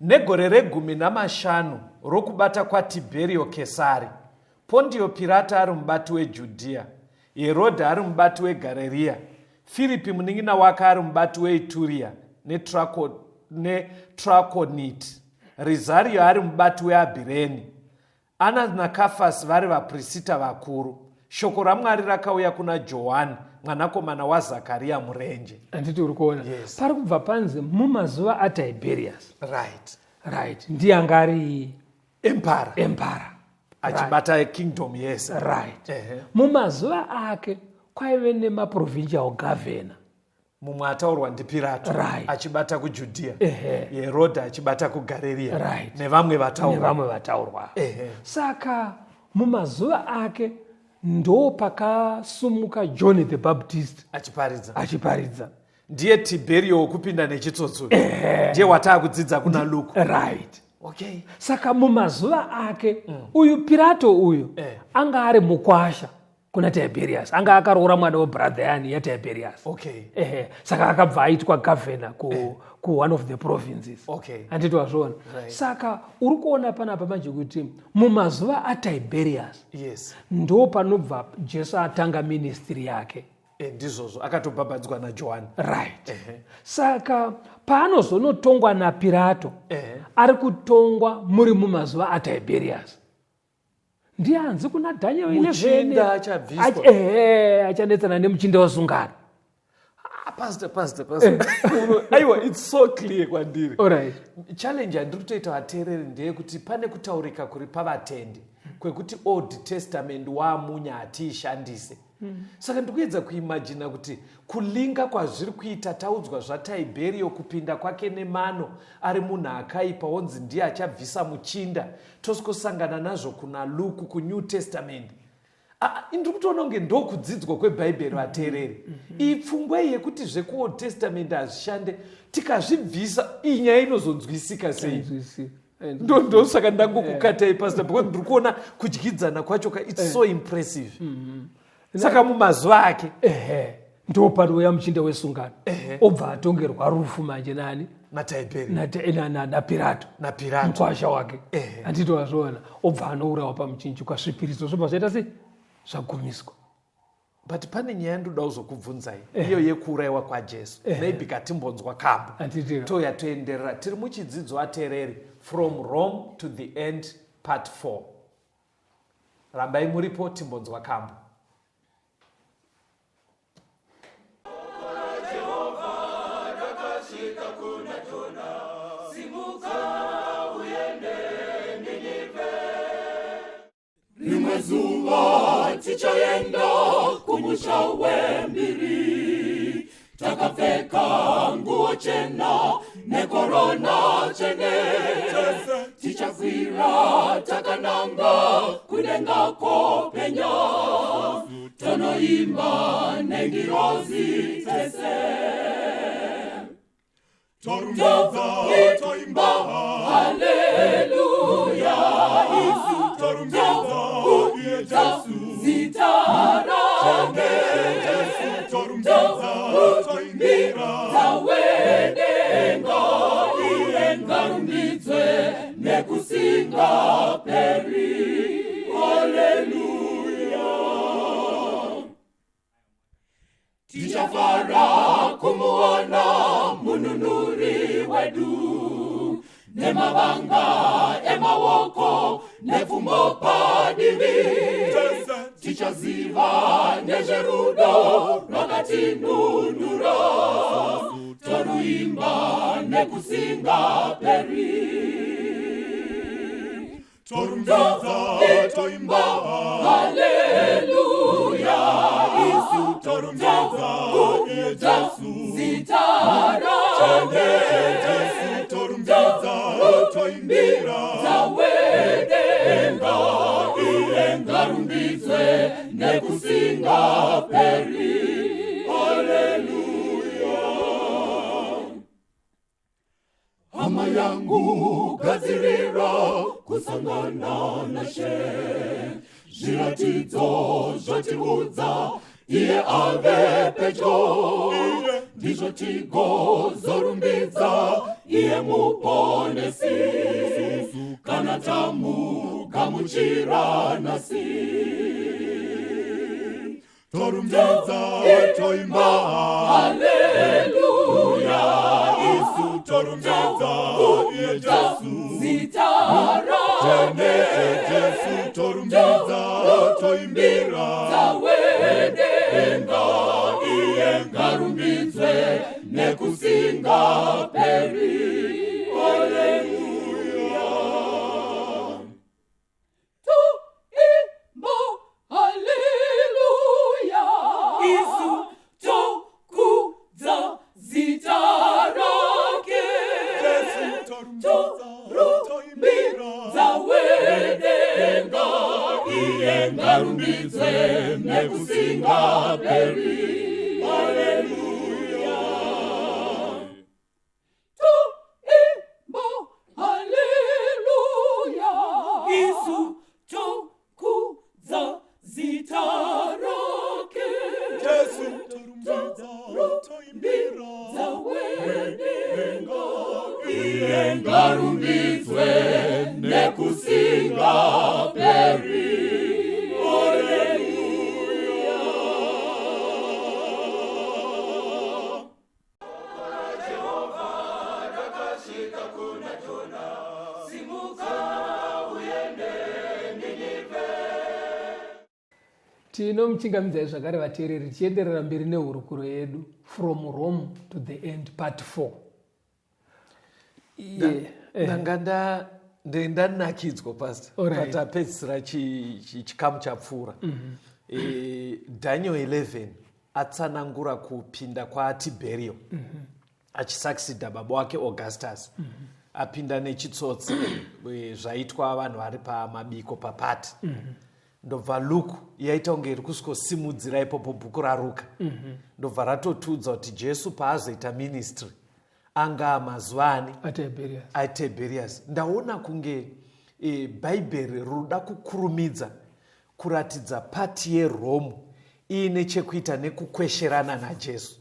Negore regumi namashanu rokubata kwaTiberio Kesari, Pontio Pilato ari mubati weJudhea, Herodhi ari mubati weGarirea, Firipi munin'ina wake ari mubati weIturia neTrakoniti, Rizario ari mubati weAbireni, Ana naKafasi vari vaprisita vakuru, shoko raMwari rakauya kuna Johani mwanakomana waZakariya murenje. Handiti uri kuona? Yes. Pari kubva panzi mumazuva aTiberius. Right. Right, ndiye anga ari Empara. Empara. Achibata right. Kingdom yese. Right. Mumazuva ake kwaive nemaprovincial governor. Mumwe ataurwa ndiPirato Right. achibata kuJudhiya, Ehe. Herodha achibata kuGarirea Right. nevamwe vataurwa. Nevamwe vataurwa. Ehe. Saka mumazuva ake ndo pakasumuka John the Baptist achiparidza. Achiparidza. Ndiye Tiberio wokupinda nechitsotso, ndiye wataakudzidza kuna Luke. Right. Okay. Saka mumazuva ake uyu Pirato uyu anga ari mukwasha kuna Tiberius, anga akaroora mwana webrother yani yaTiberius. Okay. Ehe, saka akabva aitwa governor ku one of the provinces. Okay. Handiti wazviona? Right. Saka uri kuona panapa manje kuti mumazuva aTiberius Yes. ndo panobva Jesu atanga ministry yake. Ndizvozvo, akatobhabhadzwa naJohani. Right. Saka paanozonotongwa naPirato, Ehe. ari kutongwa muri mumazuva aTiberius. Ndiye anzi kuna Daniel 11 Muchinda achabviswa. Ehe, achanetsana nemuchinda wasungano. Ah, pastor, pastor, pastor. Aiwa, it's so clear kwandiri. Alright. Challenge yandiri kutoita vateereri ndeyekuti pane kutaurika kuri pavatendi kwekuti Old Testament wamunya hatiishandise. Saka ndikuedza kuimagina kuti kulinga kwazviri kuita taudzwa zvaTiberio kupinda kwake nemano ari munhu akaipa onzi ndiye achabvisa muchinda, tosikosangana nazvo kuna Luke kuNew Testament. Ah, ndiri kutoona kunge ndokudzidzwa kwebhaibheri vateereri. Iyi pfungwa iyi yekuti zvekuOld Testament hazvishande, tikazvibvisa iyi nyaya inozonzwisika sei? Nzwisika. Ndosaka ndangokukatai, pastor, because ndiri kuona kudyidzana kwacho ka, it's so impressive. Saka mumazuva ake Ehe, ndo panouya muchinda wesungano, obva atongerwa rufu manje nani? NaTiberi. NaPirato. NaPirato. Mukwasha wake. Ehe. Handiti wazviona? Obva anourawa pamuchinjikwa, zvipiriso zvobva zvaita sei? Zvagumiswa. But pane nyaya ndoda kuzokubvunzai, iyo yekuurayiwa kwaJesu. Maybe katimbonzwa kambo, Handiti. touya toenderera. Tiri muchidzidzo ateereri, From Rome to the End, part 4. Rambai muripo, timbonzwa kambo. Rimwe zuva tichaenda kumusha wembiri, takapfeka nguo chena nekorona chene, tichakwira takananga kudenga kopenya, tonoimba nengirozi dzese. Torumbidza, toimba, haleluya, isu torumbidza iye Jesu, zita rake. Jesu torumbidza, toimbira dzawedenga, iye ngarumbidzwe nekusingaperi, haleluya. Tichafara kumuona mununuri wedu, nemavanga emaoko nepfumo padivi, tichaziva nezverudo rwakatinunura, toruimba nekusingaperi. Torumbidza, toimba, haleluya, isu torumbidza iye Jesu, zita rake. Jesu torumbidza, toimbira dzawedenga, iye ngarumbidzwe nekusingaperi, haleluya. Hama yangu, gadzirira kusangana nashe, zviratidzo zvotiudza iye ave pedyo, ndizvo tigozorumbidza iye muponesi kana tamugamuchira nhasi. Torumbidza, toimba, haleluya, isu torumbidza iye Jesu, Zita Tene Jesu torumbidza toimbira Wedenga iye ngarumbidzwe nekusingaperi. Haleluya. Toimba haleluya. Isu tokudza zita rake. Jesu torumbidza toimbira Torumbidza wedenga iye ngarumbidzwe nekusingaperi. Haleluya. Toimba haleluya. Isu tokudza zita rake. Jesu torumbidza toimbira Wedenga iye ngarumbidzwe nekusingaperi. Haleluya. Tinomuchingamidzai zvakare vateereri, tichienderera mberi nehurukuro yedu From Rome to the End, part 4. Ndanga ndanakidzwa, pastor, patapedzisira chikamu chapfuura. Daniel 11 atsanangura kupinda kwaTiberio achisucceeda baba wake Augustus. Apinda nechitsotsi, zvaitwa vanhu vari pamabiko, papati. Ndobva Luke yaita kunge iri kusvikosimudzira ipopo. Bhuku raRuka ndobva ratotudza kuti Jesu paazoita ministry anga mazuva ani? ATiberius. ATiberius. Ndaona kunge Bhaibheri rinoda kukurumidza kuratidza pati yeRome iine chekuita nekukwesherana naJesu,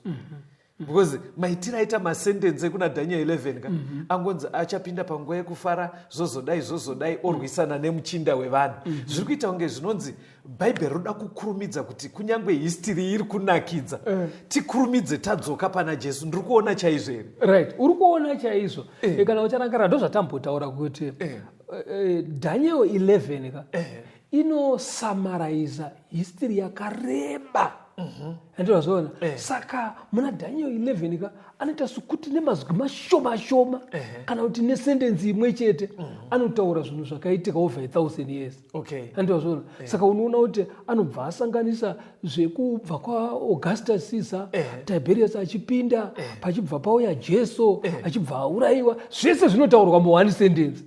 because maitiro aita masentensi ekuna Daniel 11 ka, angonzi achapinda panguva yekufara, zvozodai zvozodai, orwisana nemuchinda wevanhu. Zviri kuita kunge zvinonzi Bhaibheri roda kukurumidza kuti kunyange history iri kunakidza, tikurumidze tadzoka pana Jesu. Ndiri kuona chaizvo here? Right, uri kuona chaizvo. Kana ucharangarira, ndo zvatambotaura kuti Daniel 11 ka inosummariza history yakareba, andinazvoona. Saka muna Daniel 11 ka anoita sokuti nemazwi mashoma shoma kana kuti nesentensi imwe chete anotaura zvinhu zvakaitika over 1000 years. Andinazvoona. Saka unoona kuti anobva asanganisa zvekubva kwaAugustus Caesar, Tiberius achipinda, pachibva pauya Jesu achibva aurayiwa. Zvese zvinotaurwa muone sentence.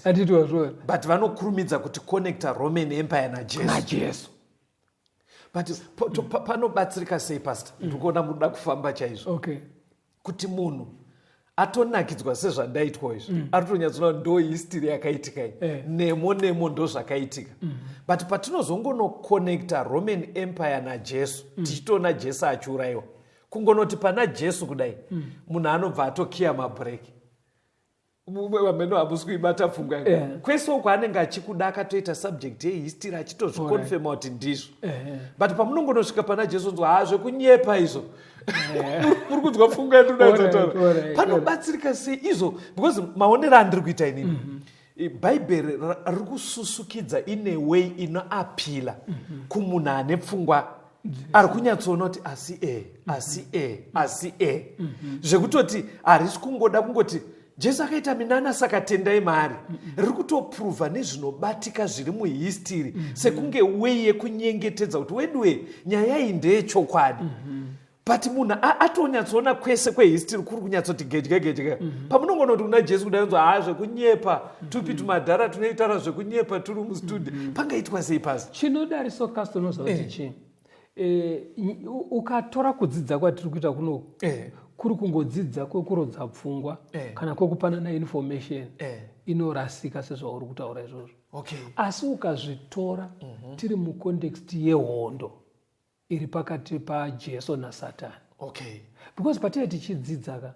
Anditi wazvoona? But vanokurumidza kuti connecta Roman Empire naJesu. NaJesu. But panobatsirika sei, pastor? Ndiri kuona munoda kufamba chaizvo. Kuti munhu atonakidzwa sezvandaitwa izvi, ari kutonyatsoona ndo history yakaitika iyi. Nemo nemo ndo zvakaitika. But patinozongonoconnecta Roman Empire naJesu, tichitoona Jesu achiurayiwa, kungonoti pana Jesu kudai, munhu anobva atokiya mabhureki. Vameno hamusi kuibata pfungwa yangu. Kwese uko anenge achikuda, akatoita subject yehistory, achitozviconfirma kuti ndizvo. But pamunongonosvika pana Jesu, nzwa, ha, zvekunyepa izvo. Muri kunzwa pfungwa yandinotaura? Panobatsirika sei izvo? Because maonero andiri kuita inini, Bhaibheri riri kususukidza in a way inoappeala kumunhu ane pfungwa, ari kunyatsoona kuti asi e asi e asi e zvekutoti harisi kungoda kungoti Jesu akaita minana saka tendai maari. Riri kutoprova nezvinobatika zviri muhistory, sekunge way yekunyengetedza kuti weduwe, nyaya iyi ndeyechokwadi. But munhu atonyatsoona kwese kwehistory kuri kunyatsoti gedya gedya. Pamunongonoti kuna Jesu kudai, unzwa, ha, zvekunyepa, tupi tumadhara tunoitaura zvekunyepa turi mustudio. Pangaitwa sei pasi? Chinodariso kasto, unoziva kuti chii? Ukatora kudzidza kwatiri kuita kunoku, kuri kungodzidza kwekurodza pfungwa kana kwekupanana information, inorasika sezvauri kutaura izvozvo. Asi ukazvitora tiri mucontext yehondo iri pakati paJesu naSatani, because patinge tichidzidza ka,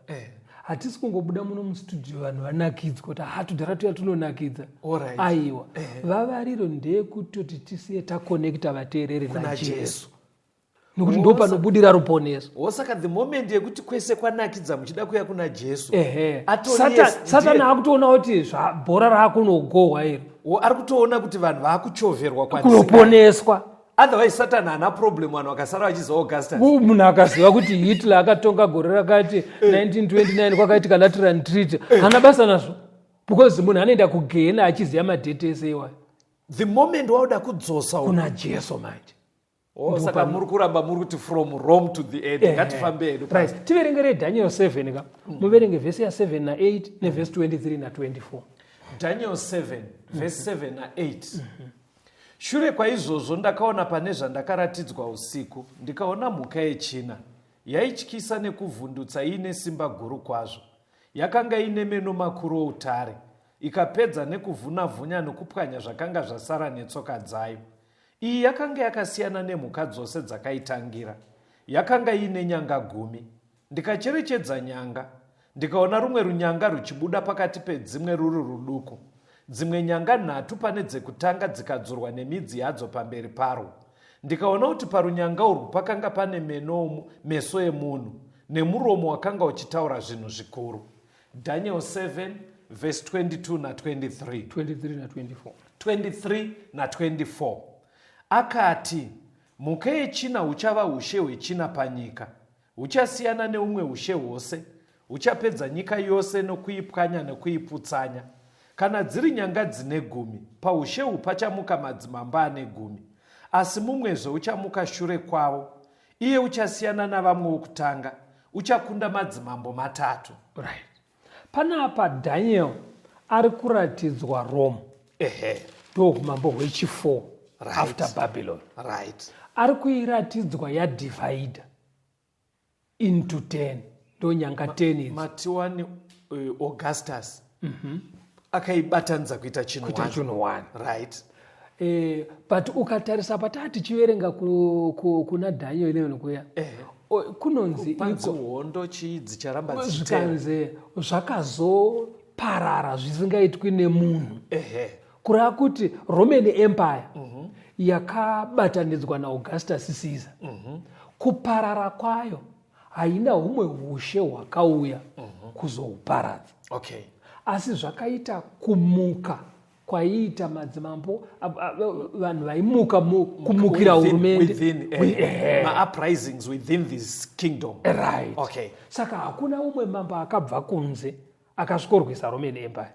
hatisi kungobuda muno mustudio vanhu vanakidzwa kuti ha, tudhara tuya tunonakidza. Aiwa, vavariro ndeyekutoti tisiye taconnecta vateereri kuna naJesu. Jesu. Nokuti ndo panobudira ruponeso. Wo saka the moment yekuti kwese kwanakidza muchida kuya kuna Jesu, Ehe. atori yes, Satani akutoona kuti bhora raakunogohwa iri. Wo ari kutoona kuti vanhu vaakuchovherwa kwandisina. Kunoponeswa. Otherwise Satani haana problem, vanhu vakasara vachiziva Augustus. Munhu akaziva kuti Hitler akatonga gore rakati, 1929 kwakaitika Lateran Treaty, haana basa nazvo, because munhu anoenda kugehena achiziva madheti ese iwayo. The moment wauda kudzosa uku, kuna Jesu manje. Oh, saka muri kuramba muri kuti from Rome to the end. Ngatifambe hedu. Right, tiverengerei Daniel 7 ka, muverenge vhesi ya7 na8 nevhesi 23 na24. Daniel 7 vhesi 7 na8. Shure kwaizvozvo ndakaona pane zvandakaratidzwa usiku, ndikaona mhuka yechina yaityisa nekuvhundutsa, iine simba guru kwazvo. Yakanga ine meno makuru outare, ikapedza nekuvhuna-vhunya nokupwanya zvakanga zvasara netsoka dzayo. Iyi yakanga yakasiyana nemhuka dzose dzakaitangira. Yakanga iine nyanga 10. Ndikacherechedza nyanga, ndikaona rumwe runyanga ruchibuda pakati pedzimwe ruri ruduku. Dzimwe nyanga nhatu pane dzekutanga dzikadzurwa nemidzi yadzo pamberi parwo. Ndikaona kuti parunyanga urwu pakanga pane meno, meso emunhu nemuromo wakanga uchitaura zvinhu zvikuru. Daniel 7 verse 22 na23. 23 na24. 23 na24. Akati, mhuka yechina huchava ushe hwechina panyika, huchasiyana neumwe ushe hwose, huchapedza nyika yose nokuipwanya nekuiputsanya. Kana dziri nyanga dzine 10, paushe uhu pachamuka madzimambo ane 10, asi mumwezve uchamuka shure kwavo. Iye uchasiyana navamwe wokutanga, uchakunda madzimambo matatu. Right, panapa Daniel ari kuratidzwa Rome. Ndo umambo hwechi4 after Babylon. Ari kuiratidzwa yadivhaidha into 10, ndo nyanga 10 idzi. Matiwani Augustus akaibatanidza kuita chinhu kuita one. Chinhu one. But ukatarisa pataa tichiverenga kuna Daniel 11 kuya, kunonzi Panzi hondo chii dzicharamba dzichitera. Zvikanzi zvakazoparara zvisingaitwi nemunhu. Kureva kuti Roman Empire yakabatanidzwa naAugustus Caesar, kuparara kwayo haina humwe ushe hwakauya kuzohuparadza. Asi zvakaita kumuka kwaiita madzimambo, vanhu vaimuka kumukira hurumende. Within, mauprisings within this kingdom. Right. Saka hakuna umwe mambo akabva kunze akasvikorwisa Roman Empire.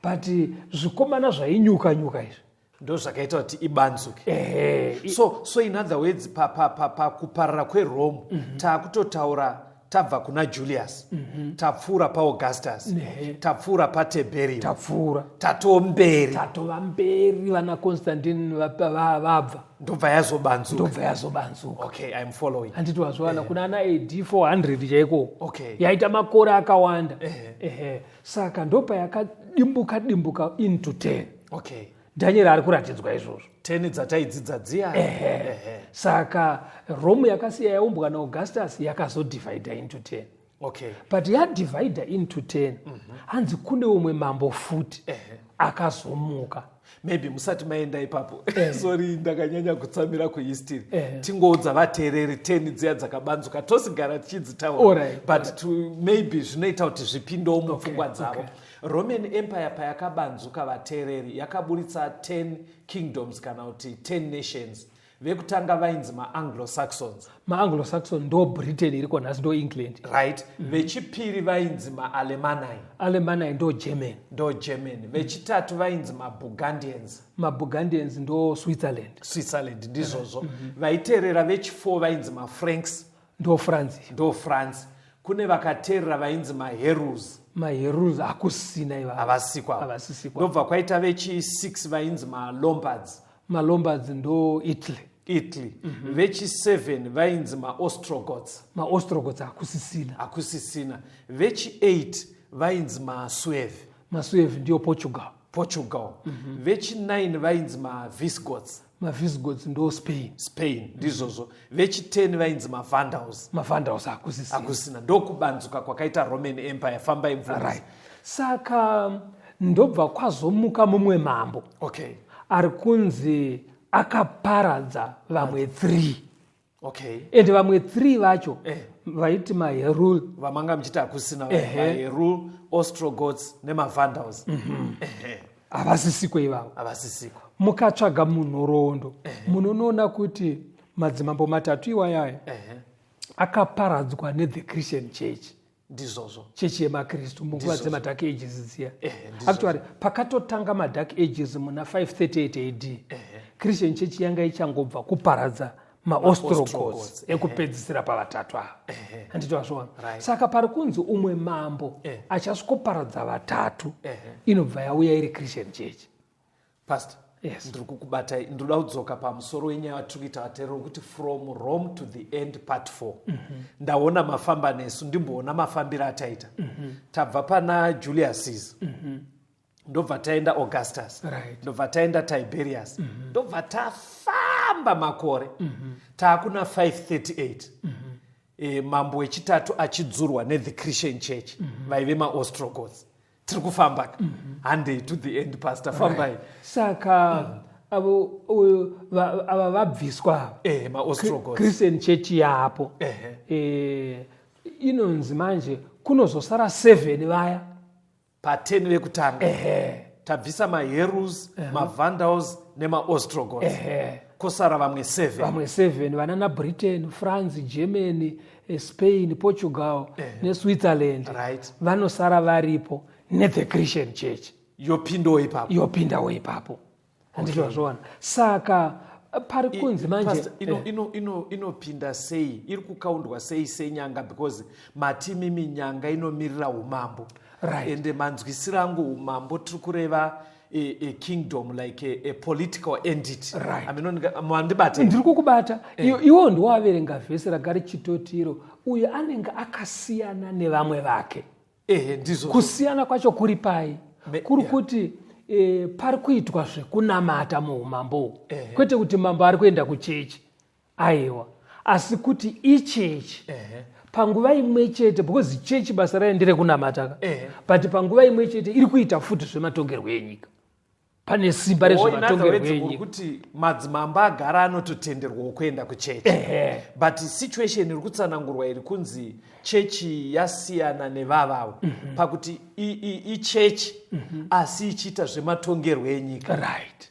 But zvikomana zvainyuka nyuka izvi ndo zvakaita kuti ibanzuke. Ehe. So in other words, pakuparara kweRome, taakutotaura tabva kuna Julius, tapfuura paAugustus, tapfuura paTeberio, tapfuura. Tatomberi. Tatova mberi, vana Constantine vabva. Ndobva yazobanzuka. Ndobva yazobanzuka. Okay, I'm following. Handiti wazviwana kuna ana AD 400 chaiko. Yaita makore akawanda. Ehe, saka ndopayakadimbuka dimbuka into 10. Daniel ari kuratidzwa izvozvo. 10 dzataidzidza dziya. Ehe. Saka Rome yakasiya yaumbwa naAugustus yakazodivhaidha into 10. But yadivhaidha into 10, hanzi kune umwe mambo futi akazomuka. Maybe musati maenda ipapo, sorry, ndakanyanya kutsamira kuhistory. Tingoudza vateereri 10 dziya dzakabanzuka, tosigara tichidzitaura. But maybe zvinoita kuti zvipindewo mupfungwa dzavo. Roman Empire payakabanzuka, vateereri, yakaburitsa 10 kingdoms kana kuti 10 nations. Vekutanga vainzi maAnglo-Saxons. MaAnglo-Saxon ndo Britain iriko nhasi, ndo England. Right. Vechipiri vainzi maAlemanni. Alemanni ndo German. Ndo Germany. Vechitatu vainzi maBurgundians. MaBurgundians ndo Switzerland. Switzerland, ndizvozvo. Vaiteerera vechi4 vainzi maFranks. Ndo France. Ndo France. Kune vakateerera vainzi maHeruls. MaHeruls hakusina ivavo. Havasikwa. Havasisikwa. Ndobva kwaita vechi6 vainzi maLombards. MaLombards ndo Italy. Italy. Vechi7 vainzi maOstrogoths. MaOstrogoths hakusisina. Hakusisina. Vechi8 vainzi maSuevi. MaSuevi ndiyo Portugal. Portugal. Vechi9 vainzi maVisigoths. MaVisigoths ndo Spain. Spain, ndizvozvo. Vechi10 vainzi maVandals. MaVandals hakusisina. Hakusina. Ndokubanzuka kwakaita Roman Empire. Fambai mvunzi. Right, saka ndobva kwazomuka mumwe mambo ari kunzi akaparadza vamwe 3. Okay. And vamwe 3 vacho Eh. Vaiti maherul. Vamanga muchiti hakusina maherul, Ostrogoths nemaVandals. Havasisiko ivavo. Havasisiko. Mukatsvaga munhoroondo munonoona kuti madzimambo matatu iwayaya akaparadzwa nethe Christian Church. Ndizvozvo. Chechi yemaKristu munguva dzemaDark Ages dziya. Actually, pakatotanga maDark Ages muna 538 AD, Christian Church yanga ichangobva kuparadza maOstrogoths Maostrogoths, ekupedzisira pavatatu ava, handiti wazviona? Right. Saka pari kunzi umwe mambo achasvikoparadza vatatu, inobva yauya iri Christian Church. Pastor, Yes. ndiri kukubatai, ndinoda kudzoka pamusoro wenyaya yatiri kuita vateereri wekuti from Rome to the end, part 4. Ndaona mafamba nesu, ndimboona mafambiro ataita. Tabva pana Julius Caesar, ndobva taenda Augustus, ndobva taenda Tiberius, ndobva tafamba makore, taakuna 538, mambo wechitatu achidzurwa nethe Christian Church, vaive maOstrogoths. Tiri kufamba ka, handei to the end, pastor, fambai. Saka avo ava vabviswa ava, MaOstrogoths. Christian Church yapo. Inonzi manje kunozosara 7 vaya. Pa10 vekutanga tabvisa maHerus, maVandals nemaOstrogoths, kosara vamwe 7. Vamwe 7 vanana Britain, France, Germany, Spain, Portugal neSwitzerland. Vanosara varipo nethe Christian Church. Yopindawo ipapo. Yopindawo ipapo, handiti wazviona? Saka pari kunzi manje Pastor, inopinda sei? Iri kukaundwa sei senyanga? Because matimimi nyanga inomirira umambo. Ende manzwisiro angu, umambo tiri kureva a kingdom like a political entity. Mandibate? Ndiri kukubata. Iwo ndiwaverenga vhesi ranga richitotiro uyo anenge akasiyana nevamwe vake. Ehe, ndizvo. Kusiyana kwacho kuri pai? Kuri kuti pari kuitwa zvekunamata muumambo uhu, kwete kuti mambo ari kuenda kuchechi, aiwa, asi kuti ichechi panguva imwe chete, because chechi basa rayo nderekunamata ka, but panguva imwe chete iri kuita futi zvematongerwo enyika, pane simba Oh, in other rezvematongerwo words, uri enyika. kuti madzimambo agara anototenderwawo kuenda kuchechi, but situation iri kutsanangurwa iri kunzi chechi yasiyana nevavavo pakuti ichechi asi ichiita zvematongerwo enyika. Right,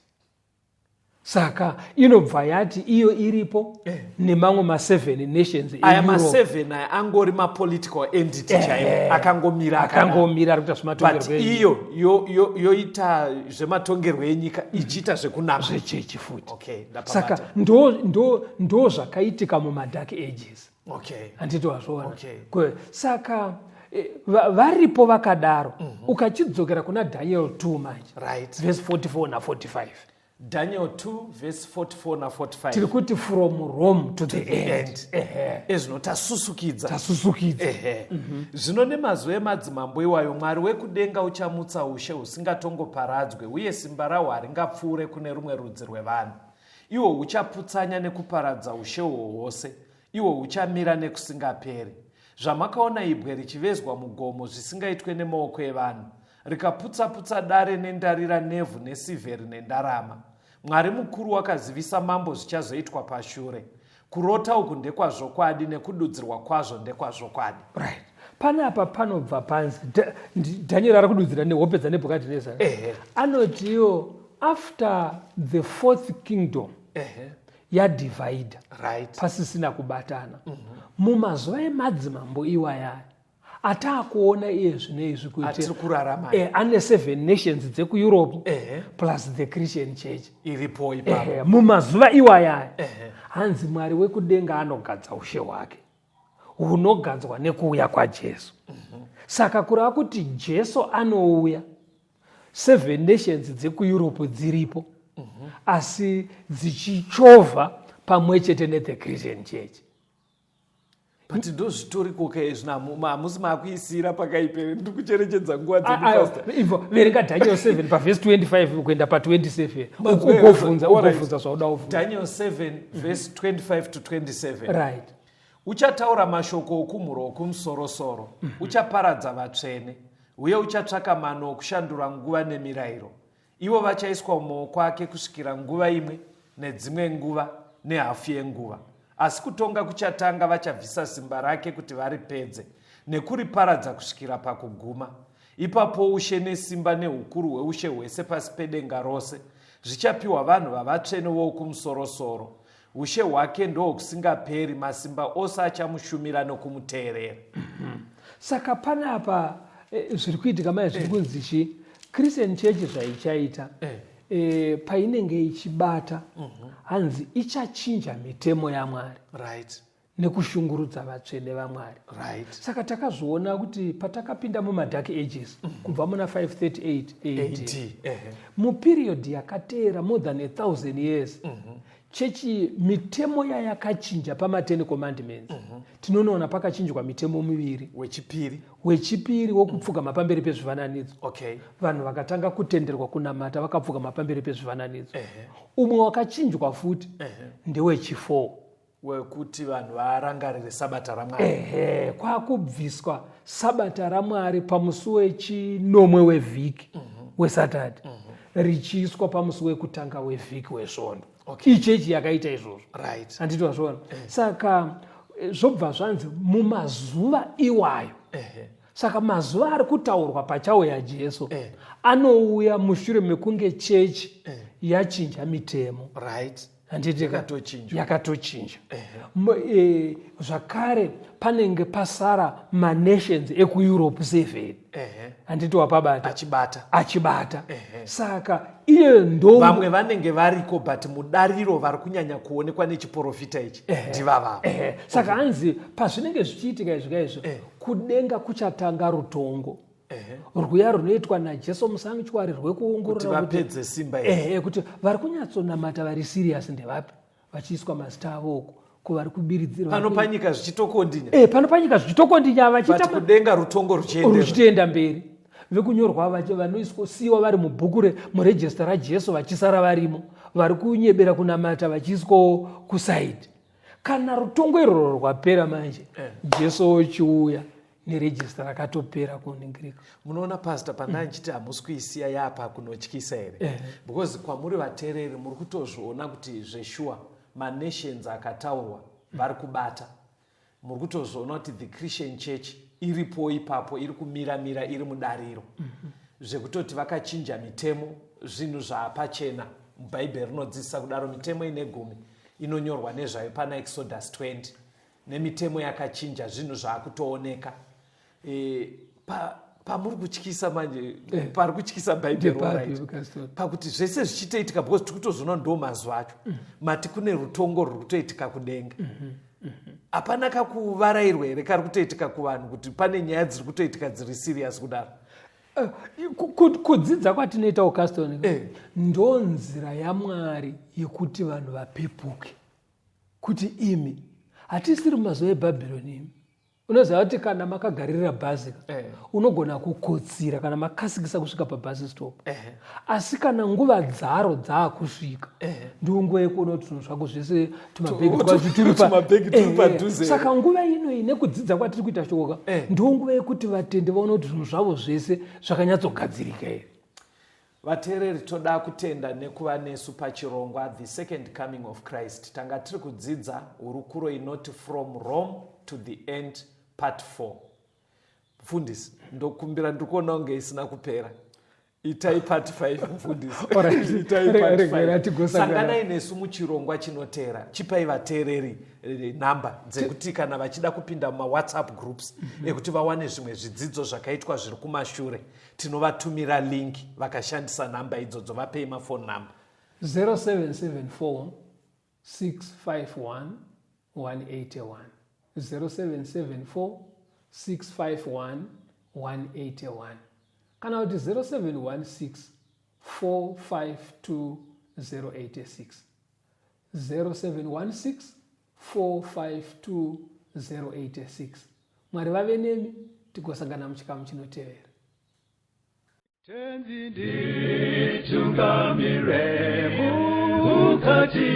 saka inobva yati iyo iripo nemamwe ma7 nations Aya eEurope. ma7 aya angori mapolitical entity chaiwo, akangomira akadaro. Akangomira, ari kuita But zvematongerwo enyika. iyo yoita zvematongerwo enyika ichiita zvekunamata. Zvechechi futi. Okay, ndapabata. Saka ndo zvakaitika mumaDark Ages, handiti wazviona? Okay. Saka varipo vakadaro. Ukachidzokera kuna Daniel 2 manje, verse 44 na45. Daniel 2 verse 44 na45. Tiri kuti from Rome to the end. End. Ezvino tasusukidza. Tasusukidza. Ehe. Zvino nemazuva emadzimambo iwayo, Mwari wekudenga uchamutsa ushe husingatongoparadzwe, uye simba rahwo haringapfuure kune rumwe rudzi rwevanhu. Ihwo huchaputsanya nekuparadza ushe uhwo hwose, ihwo huchamira nekusingaperi. Zvamakaona ibwe richivezwa mugomo zvisingaitwe nemaoko evanhu, rikaputsa-putsa dare nendarira nevhu nesirivheri nendarama, Mwari mukuru wakazivisa mambo zvichazoitwa pashure. Kurota uku ndekwazvokwadi, nekududzirwa kwazvo ndekwazvokwadi. Right, panapa panobva panzi Daniel ari kududzira nehope dzaNebhukadhinezari. Anotiyo after the fourth kingdom yadivhaidha, pasisina kubatana, mumazuva emadzimambo iwayaya ataakuona iye zvino izvi kuti Atiri kurarama. Ane seven nations dzekuEurope plus the Christian Church iripo ipapo. Mumazuva iwayaya, hanzi Mwari wekudenga anogadza ushe hwake hunogadzwa nekuuya kwaJesu. Saka kureva kuti Jesu anouya, seven nations dzekuEurope dziripo, asi dzichichovha pamwe chete nethe Christian Church. But ndozvitoriko ka izvi? Hamusi makuisira pakaipere? Ndiri kucherechedza nguva dzedu, pastor. Ibvo verenga Daniel 7 pavhesi 25 kuenda pa27, ugovhunza ugovhunza zvauda kuvhunza. Daniel 7 verse 25 to 27. Right. Uchataura mashoko okumhuro okumusorosoro, uchaparadza vatsvene, uye uchatsvaka mano okushandura nguva nemirayiro. Ivo vachaiswa mumaoko ake kusvikira nguva imwe nedzimwe nguva nehafu yenguva. Asi kutonga kuchatanga vachabvisa simba rake kuti varipedze nekuriparadza kusvikira pakuguma. Ipapo ushe nesimba neukuru hweushe hwese pasi pedenga rose zvichapiwa vanhu vavatsvene voWokumusorosoro. Ushe hwake ndohwokusingaperi, masimba ose achamushumira nokumuteerera. Saka panapa zviri kuitika manje zviri kunzi chi Christian Church zvaichaita painenge ichibata hanzi ichachinja mitemo yaMwari nekushungurudza vatsvene vaMwari. Saka takazviona kuti patakapinda mumadark ages kubva muna 538 AD, muperiod yakateera more than 1000 years, chechi mitemo yayakachinja pama10 commandments, tinonoona pakachinjwa mitemo miviri. Wechipiri. Wechipiri wokupfugama pamberi pezvifananidzo. Vanhu vakatanga kutenderwa kunamata vakapfugama pamberi pezvifananidzo. Umwe wakachinjwa futi ndewechi4. Wekuti vanhu varangarire sabata raMwari. Ehe, kwakubviswa sabata raMwari pamusi wechinomwe wevhiki, weSaturday, richiiswa pamusi wekutanga wevhiki wesvondo. Ichechi yakaita izvozvo. Handiti wazviona? Saka zvobva zvanzi mumazuva iwayo. Saka mazuva ari kutaurwa pachauya Jesu anouya mushure mekunge chechi yachinja mitemo. Handiti? Yakatochinjwa. Yakatochinja. Zvakare panenge pasara manations ekuEurope 7. Handiti wapabata? Achibata. Achibata. Saka iye ndo vamwe vanenge variko, but mudariro vari kunyanya kuonekwa nechiprofita ichi ndivavavo. Saka hanzi pazvinenge zvichiitika izvi kaizvo, kudenga kuchatanga rutongo rwuya runoitwa naJesu musanctuary kuti rwekuongorora kuti vapedze simba iri. Ehe, kuti vari kunyatsonamata vari serious ndevapi, vachiiswa mazita avo uko, ko vari kubiridzira pano panyika zvichitokondinya. Pano panyika zvichitokondinya vachiita but kudenga rutongo ruchienderera. Ruchitoenda mberi. Vekunyorwa vacho vanoiswa siwa vari mubhuku murejista raJesu vachisara varimo, vari kunyebera kunamata vachiiswawo kusaidi. Kana rutongo irworwo rwapera manje, Jesu ochiuya nerejista rakatopera kuningirika. Munoona, pastor, pandanga ndichiti hamusi kuisiya yapa kunotyisa here? Because kwamuri vateereri muri kutozviona kuti zveshuwa manations akataurwa vari kubata. Muri kutozviona kuti the Christian Church iripo ipapo, iri kumiramira, iri mudariro, zvekutoti vakachinja mitemo. Zvinhu zvaapachena, mubhaibheri rinodzidzisa kudaro. Mitemo ine gumi inonyorwa nezvayo pana Exodus 20 nemitemo yakachinja, zvinhu zvaakutooneka. Pamuri kutyisa manje, pari kutyisa bhaibheri. Ndepapi, alright. Gaston? Pakuti zvese zvichitoitika, because tiri kutozoona ndo mazuva acho mati kune rutongo ruri kutoitika kudenga. Hapana kakuvarairwa here kari kutoitika kuvanhu kuti pane nyaya dziri kutoitika dziri serious kudaro? Kudzidza kwatinoitawo, Caston, ndo nzira yaMwari yekuti vanhu vapepuke kuti imi hatisiri mumazuva eBhabhironi. Imi unoziva kuti kana makagarira bhazi unogona kukotsira kana makasikisa kusvika pabhasi stop, asi kana nguva dzaro dzaakusvika ndiwo nguva yekuona kuti zvinhu zvako zvese, tumabhegi twacho turi Tumabhegi turi padhuze. Saka nguva inoyi nekudzidza kwatiri kuita shoka, ndiwo nguva yekuti vatendi vaone kuti zvinhu zvavo zvese zvakanyatsogadzirika here. Vateereri, toda kutenda nekuva nesu pachirongwa The Second Coming of Christ. Tanga tiri kudzidza hurukuro inoti From Rome to the End, part 4. Mufundisi, ndokumbira, ndiri kuona kunge isina kupera. Itai part 5, mufundisi. Alright. Itai part Regera 5. tigosangana. Sanganai nesu muchirongwa chinoteera. Chipai vateereri namba dzekuti kana vachida kupinda mumawhatsapp groups ekuti vawane zvimwe zvidzidzo zvakaitwa zviri kumashure, tinovatumira link vakashandisa namba idzodzo. Vapei mafone number. 0774 651 181, 0774 651 181, kana kuti 0716 452 086, 0716 452 086. Mwari vave nemi, tigosangana muchikamu chinotevera. Tenzi nditungamire mukati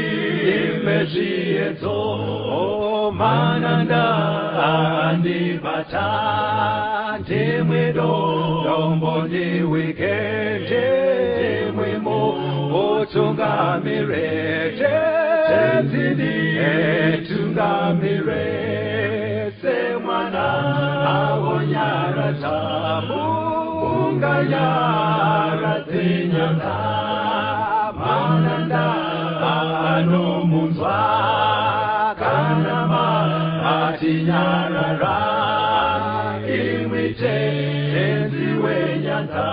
mezviedzo, mananda andibata, ndimwe dombo ndiwike, ndimwimo utungamire. Tenzi nditungamire semwana awonyaradza unganyaradze nyanza mananda anomunzwa kana matinyarara imwi Tenzi wenyanza.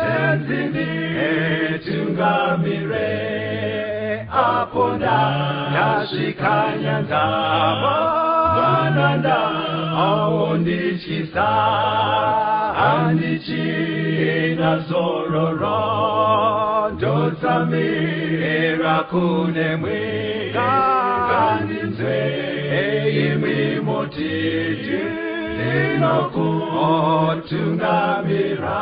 Tenzi nditungamire apo ndasvika nyanza mananda aondityisa handichina zororo ndotsamira kunemwi ngandinzwe imwi moti ndinokutungamira.